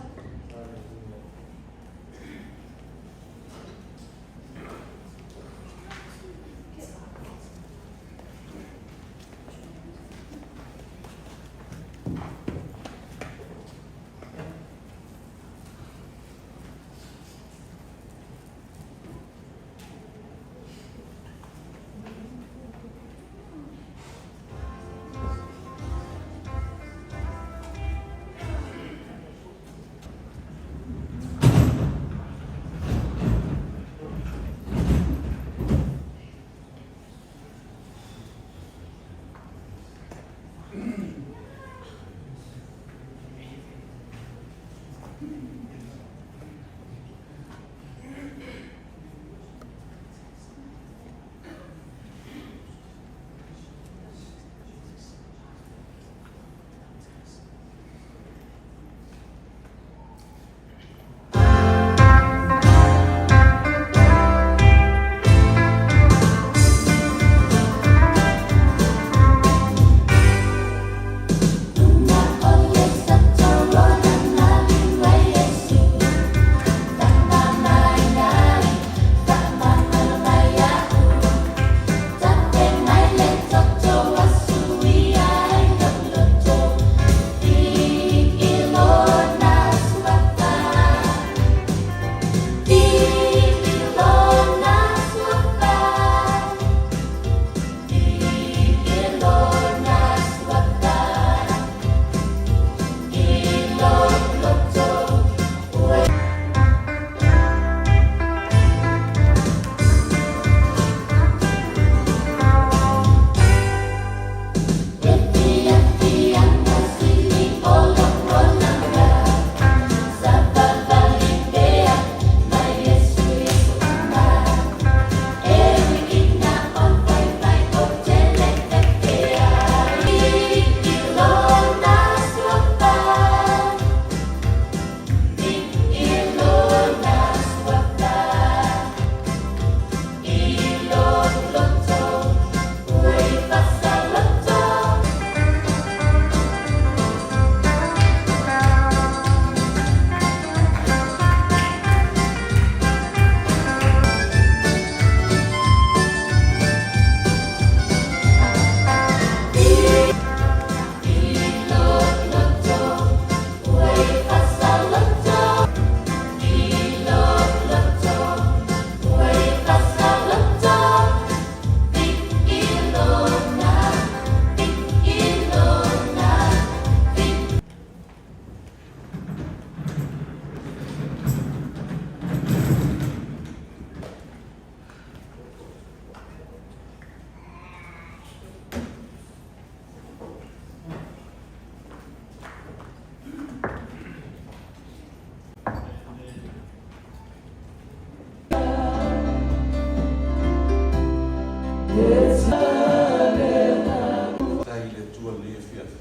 Faafetai i le Atua i lenei afiafi.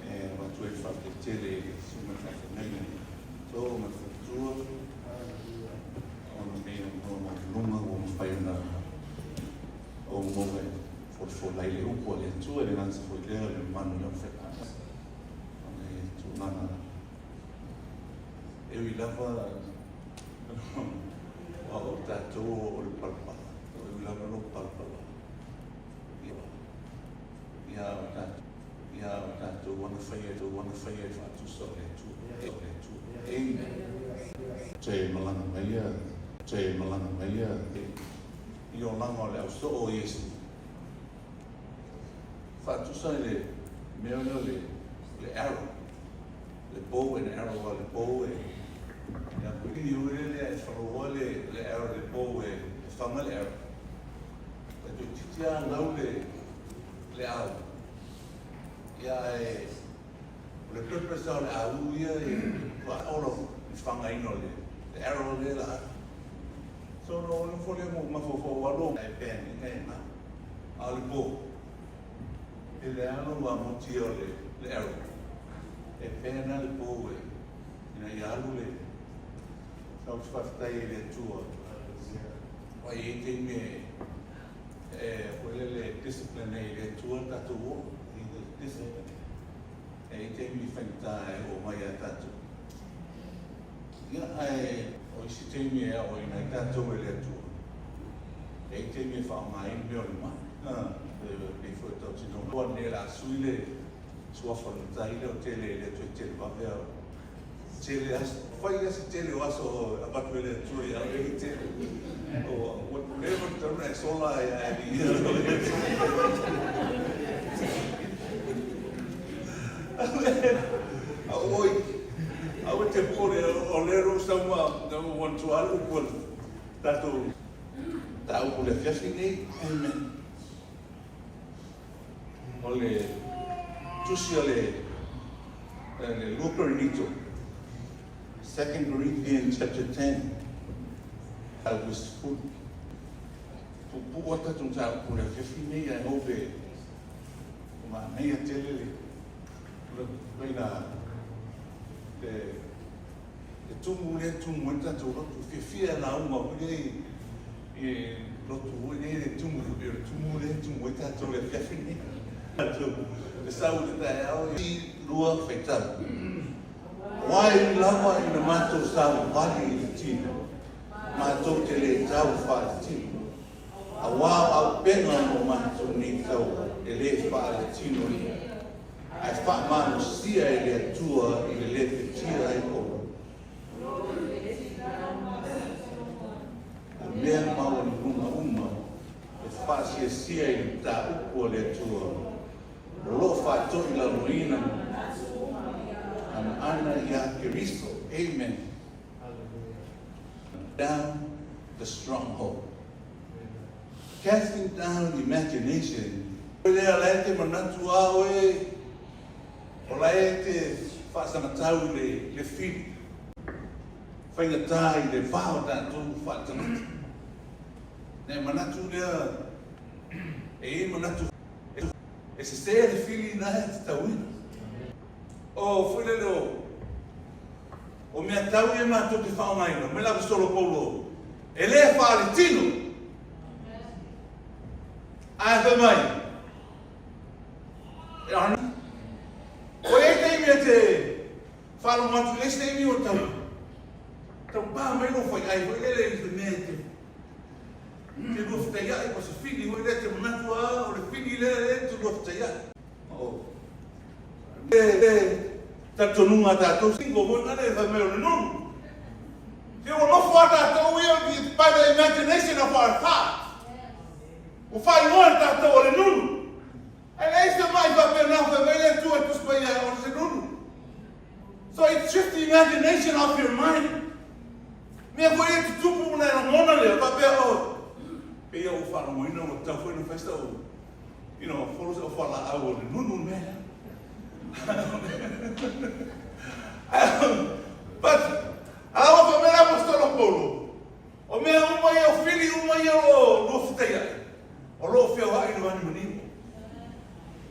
E avatu ai le faafetai tele i le Susuga i le Faafeagaiga. To ma le faletua ona nei o maualuluga ua mafai ona ou maua e folafola ai le upu a le Atua, e le gata foi lea o le mamalu o le aufaigaluega o le tulaga e ui lava aua o tatou o le palapala, e ui lava lou palapala ia o tatou ia o tatou ana faia tou ana faia e faatusa o le Atua o le Atua. Amen. Toe malaga mai ia, toe malaga mai ia i olaga o le au soo o Iesu. Faatusa i le mea lea o le le arrow, le bow and arrow, a le bow e ia pili oi le lea e faloa le le arrow le bow e faga le arrow. E toeitiiti lava lau le le au. Ia ae o le purpose lava o le au ia e matua ola i le fagaina o le arrow lea la ave. So na ou nofo lea ma ou mafaufau alo e pea nei e na. A o le po, e le alo ua motia o le le arrow. E pea na le po e ina ia alu le Sa ou te faafetai ai i le Atua. Aua e i ai taimi e e foi lele discipline ai e le Atua le tatou oo, he will discipline. E i ai taimi faigata e oo mai ia tatou. Ia, ae o isi taimi e aoaina ai tatou e le Atua, e i ai taimi e faaaoga ai le mea o le mai. E pei foi o tautinoga ua nei o le a sui le suafa o le matai lea o tele e le toe tele vave a Tele aso, fai lava si tele o aso e avatu e le Atua ia oe e tele. Ua leva ona tatau ona e sola ae ae viia loa le Atua. Oi, aua te popole, o lea o sau ma ua matua le upu a le tatou mataupu i le afiafi nei. Amen. O le tusi a le Lua Korinito, Second Corinthians chapter 10, tau 10. Puupuu a tatou mataupu i le afiafi nei, I hope e manaia tele le ituaiga le tumu lea e tumu ai le tatou lotu. Fiafia e lauga foi lea i lotu foi lea le tumu foi o le tumu lea e tumu ai tatou i le afiafi lenei. Le sau i le taeao i lua faitau. Wai lava ina matou savavali i le tino, matou te le tau faaletino. Auā o auupega mo matou nei taua e le faaletino ia, ae faamalosia e le Atua i le lepetia ai oe. O mea maualuluga uma e faasiasia i le mataupu a le Atua, o lo o faatoilaloina ana iā Keriso. Amen. Down the stronghold. Casting down imagination. Lea la e te manatu a oe, o la e te faasagatau i le, le fili, faigata i le va o tatou faatagata. Na e manatu lea, e i ai manatu e sese le fili na e te tauina. O foi lele o, o mea tau ia matou te faaaogaina, mai le Aposetolo Paulo, e le faaletino. Ae fai mai, e ana, ua i ai taimi e te faalogo atu i le isi taimi ua tau, tau pa mai lou faiai foi lele i le mea e te, te luafetaiai po o se fili foi lea e te manatu lava o le fili lea e te luafetaiai. Oh. Le, le talitonuga a tatou single foi lale fai mai o le nunu. Se ua nofo a tatou ia by the imagination of our thought. Ua faaigoa le tatou o le nunu. Ae leai se mai faapena fai mai le Atua e tusi mai ia o se nunu. So it's just the imagination of your mind. Mea foi e tutupu ona e lagona lea, faapea o, oh, pei ua faalogoina ua tatau foi ona fai sa you know, follow sa faalaau o le nunu le mea lea. But, a ua fai mai le Aposetolo Paulo, o mea uma ia, o fili uma ia o lo o luafetaiai, o lo o feoai i le vanimonimo.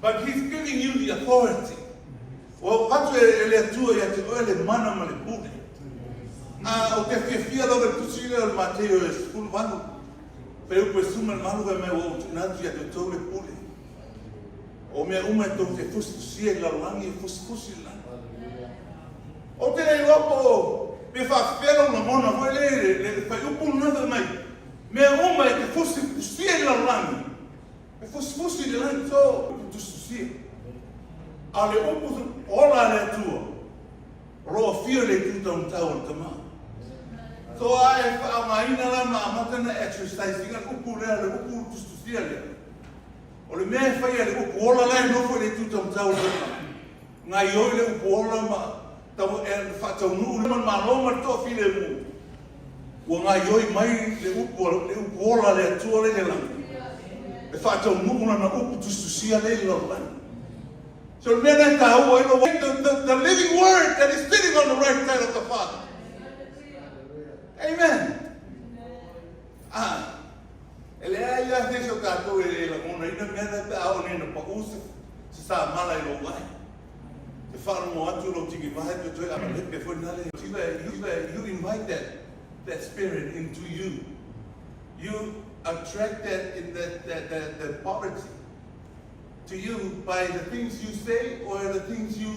But he's giving you the authority. Ua avatu e le Atua ia te oe le mana ma le pule. A ou te fiafia lava i le Tusi lea o le Mateio e 18, fuaiupu e 18 fai mai, Ua ou tuuina atu ia te outou le pule o mea uma e tou te tusitusia i le lalolagi e fusifusi i le lagi. Ou te le iloa po o pe faafefea lou lagona foi lea i le fuaiupu lena fai mai, mea uma e te fusitusia i le lalolagi, e fusifusi i le lagi. So, tusitusia. A o le upu ola a le Atua, o lo o afio i le itu taumatau o le Tama. So a e faaaogaina la ma amata ona exercise ina le upu lea, le upu tusitusia lea, o le mea e faia e le upu ola la e nofo i le itu taumatau o le Tama, gaioi le upu ola ma tau, e faataunuu le Malo ma le toafilemu, ua gaioi mai le upu, le upu ola a le Atua lea i le lagi, e faataunuu lana upu tusitusia lea i le lalolagi. So le mea lea e taua ai lou the living word that is sitting on the right side of the Father. Amen. Ah, e leai lava se isi o tatou e lagonaina mea na pe a oo nei ina pau se, se samala i lou vae. Te faalogo atu lou tinivae pe toe amalepe foi nale. You invite that spirit into you. You attract that in that, that, that, that poverty to you by the things you say or the things you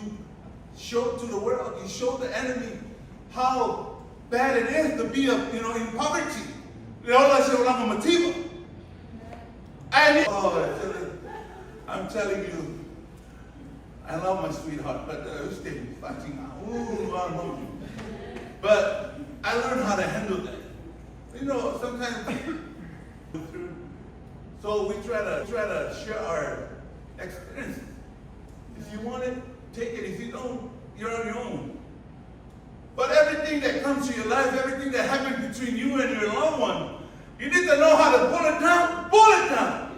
show to the world. You show the enemy how bad it is to be in poverty. Le ola se olaga mativa. And oh, I'm telling you, I love my sweetheart, but but I learned how to handle that. Sometimes so we try to share our experiences. If you want it, take it. If you don't, you're on your own. But everything that comes to your life, everything that happens between you and your loved one, you need to know how to pull it down, pull it down.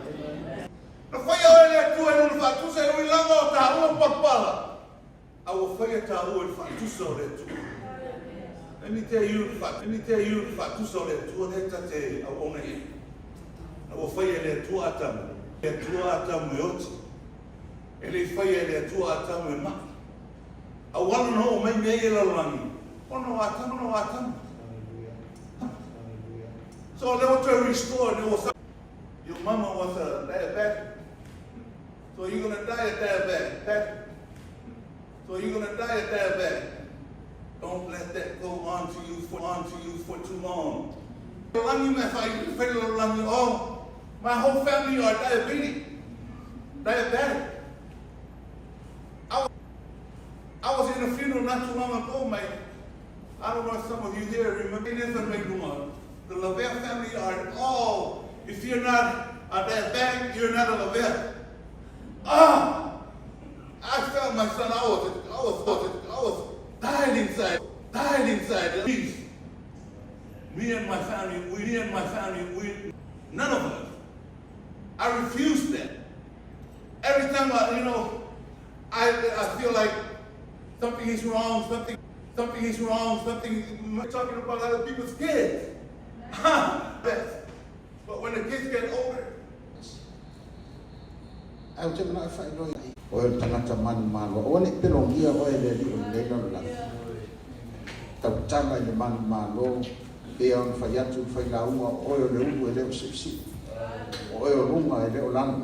Na faia oe e le Atua i lona faatusa e ui lava o taua palapala. A ua faia taua i le faatusa o le Atua. Let me tell you, let me tell you, le faatusa o le Atua lea ta te auauna i ai. Na ua faia e le Atua Atamu. Le Atua Atamu e oti. E le i faia e le Atua Atamu e mai. A ua alu na oo mai mea ia i lalolagi, ona o Atamu, ona o Atamu. So lea ua toe restore, lea ua. Your mama was a diabetic. So you're gonna die a diabetic. So you're gonna die a diabetic. Don't let that go on to you for too long. Oh, my whole family are diabetic. Diabetic. I was in a funeral not too long ago, mate. I don't know if some of you here remember. The Lavelle family are all, if you're not a diabetic, you're not a Lavelle. Ah! I felt my son, I was dying inside, dying inside. Please. Me and my family, we, me and my family, we, none of us. I refuse that. Every time I feel like something is wrong, something is wrong, something, talking about other people's kids. Yes. But when the kids get older, Ae ou te manao e faailoa i oe o le tagata manumalo, aua ne i pelogia oe e le Alii o lenei lalolagi. Tautala i le manumalo pei ona fai atu le failauga o oe o le ulu e le o si'isi'i. O oe o luga e le o lalo.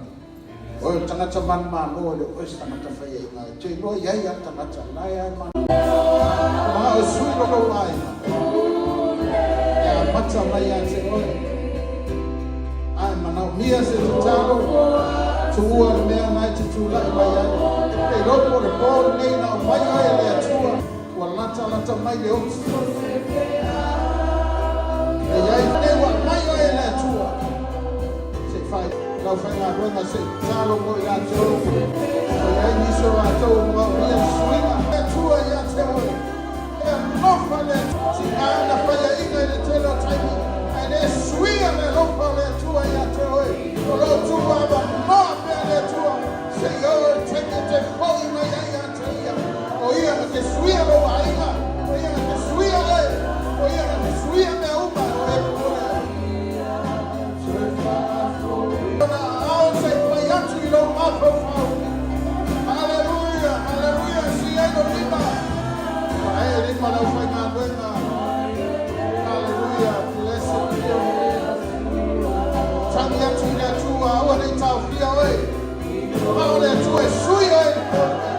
Oe o le tagata manumalo e le o oe se tagata faiaʻiga. E te iloa i ai a tagata la e ae manao o sui lo lou aiga. E amata mai ia te oe. Ae manaomia se tatalo, tuua le mea na e te tulaʻi mai ai. E iloa po o le pō lenei na aumai oe e le Atua, ua latalata mai le oti. E iai nei ua aumai oe e le Atua. Se i fai lau faigaluega se i tatalo mo i latou. O iai nisi o latou o manaomia le suiga. Atua ia te oe. E alofa le Atua. Si ana faiaʻiga i le tele o taimi. Ae le suia le alofa o le Atua ia te oe. O lo o tuu avanoa pea le Atua. Se i oo i le taimi e te foʻi mai ai ia te ia. O ia na te suia lou aiga. O ia na te suia oe. O ia na te suia mea uma o e popole ai. Ona ao se i fai atu i lou mafaufau. Haleluia, haleluia, si ai lo lima. Pae lima lau faigaluega. atu i le Atua, aua ne i taofia oe. Manao le Atua e sui oe i le po lenei.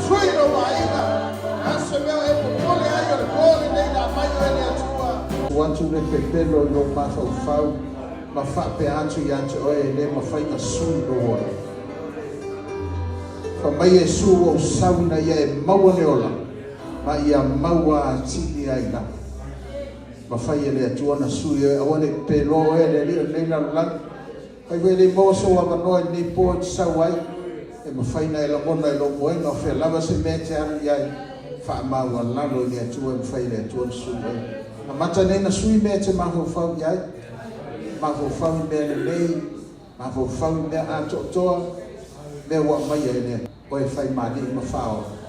Sui lou aiga. O le a se mea o e popole ai o le po lenei na aumai oe e le Atua. Tuu atu le pepelo i lou mafaufau ma faapea atu ia te oe e le mafai na sui lou ola. Fai mai Iesu ua ou sau ina ia e maua le ola ma ia maua atili ai lava. Mafai e le Atua ona sui oe, aua ne i pepeloa oe e le alii o lenei lalolagi. Fai foi e le i maua sou avanoa i lenei po e te sau ai, e mafai ona e lagona i lou moega o fea lava se mea e te alu i ai, faamaualalo i le Atua e mafai e le Atua ona sui oe. Amata nei ona sui mea e te mafaufau i ai, mafaufau i mea lelei, mafaufau i mea atoatoa, mea ua aumaia e le Atua. Oe fai ma alii ma faaola.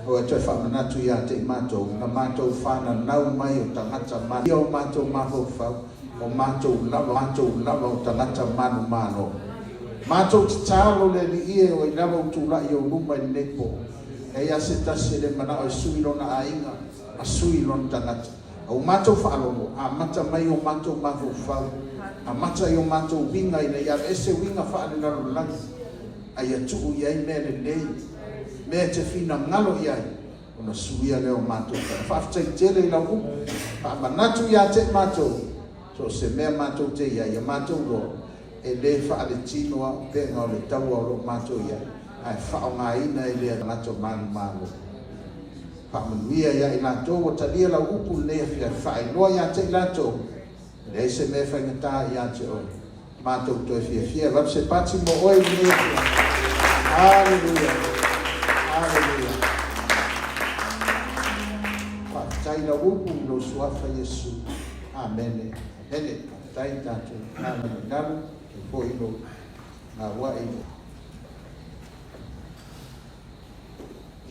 Oe toe faamanatu ia te i matou, na matou fananau mai o tagata ma ia o matou mafaufau, o matou lava, matou lava o tagata manumalo. Matou tatalo le Alii e, o ai lava ua tulai i ou luma i lenei po. Leai lava se tasi e le manao e sui lona aiga ma sui lona tagata. A ua matou faalogo, amata mai o matou mafaufau, amata i o matou uiga ina ia aveese uiga faalelalolagi, a ia tuu i ai mea lelei, mea e te finagalo i ai, ona suia lea o matou tala. Faafetai tele i lau upu, faamanatu ia te matou, so o se mea matou te i ai, ia matou iloa, e le faaletino lava upega o le taua o lo o matou i ai, ae faaaogaina e le tagata manumalo. Faamanuia ia i latou ua talia lau upu i lenei afiafi, faailoa ia te i latou, e leai se mea e faigata ia te oe. Matou toe fiafia e avatu se pati mo oe i lenei afiafi. Haleluia! Haleluia! Faafetai i lau upu i lou Suafa Iesu. Amene. Amene. Faafetai i tatou galuega i lalo, faafetai foi i lou gauai.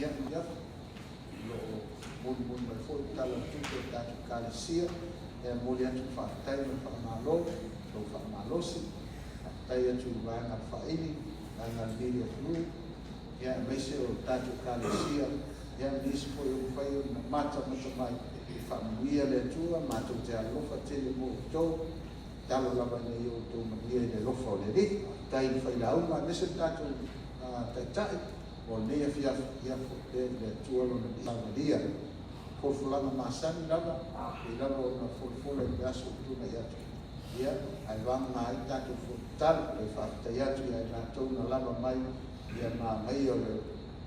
Ia, ia, o lo o molimoli mai foi le Tala o le Tupe a le tatou Ekalesia. E momoli atu le faafetai ma le faamalo i lou faamalosi. Faafetai atu i le vaega a le Faaili, vaega a le Media Blue, ia aemaise o le tatou Ekalesia, ia ma nisi foi ua mafai ona matamata mai. Faamanuia le Atua, matou te alolofa tele mo outou. Tatalo lava ina ia outou manuia i le alofa o le Alii. Faafetai i le failauga aemaise le tatou Taitai mo lenei afiafi, ia foi pea i le Atua Lona viiga. Folafolaga masani lava, pei lava ona folafola i le aso ua tuanai atu, ia, ae vagana ai tatou fono tatalo. Toe faafetai atu ia i latou na lava mai, ia ma aumaia o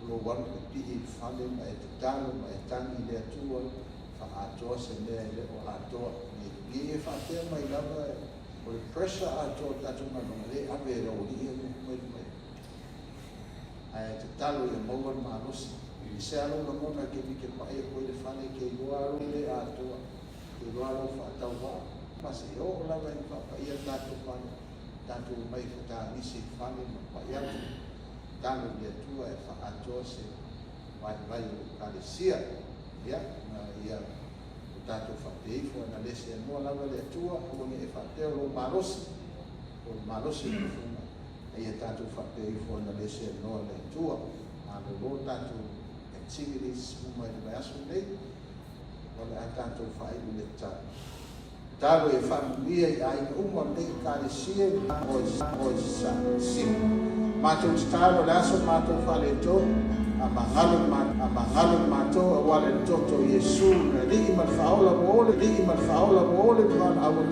lou alu pipii i le fale ma e tatalo ma e tagi i le Atua, faaatoa se mea e le o atoa. Ne i e faapea mai lava o le pressure atoa o le tatou galuega, lea e ave e le aualii ia nofo mai luma i o. Ae tatalo ia maua le malosi. E ese lava lou lagona e te mike pai atu ai le fale, e te iloa lava lou le atoa, e te iloa lava lou faatauvaa. Ma se i oo lava ina faapaia le tatou fale, tatou omai e fetagisi i le fale ma pai atu, tatalo i le Atua e faaatoa se vaivai o le Ekalesia. Ia, ma ia o tatou faapea ifo, ana le seanoa lava le Atua, aua ne i e faapea o lou malosi, o le malosi o le nofoga. A ia tatou faapea ifo ana le seanoa le Atua. Malolo tatou activities uma i le vaiaso lenei, o le a tatou faaiu i le tatalo. Tatalo ia faamanuia i aiga uma o lenei Ekalesia i oe sa sili. Matou tatalo le aso matou faaletonu, a magalo a magalo matou aua le toto o Iesu, le Alii ma le Faaola ua ole, Alii ma le Faaola ua ole le valaau atu.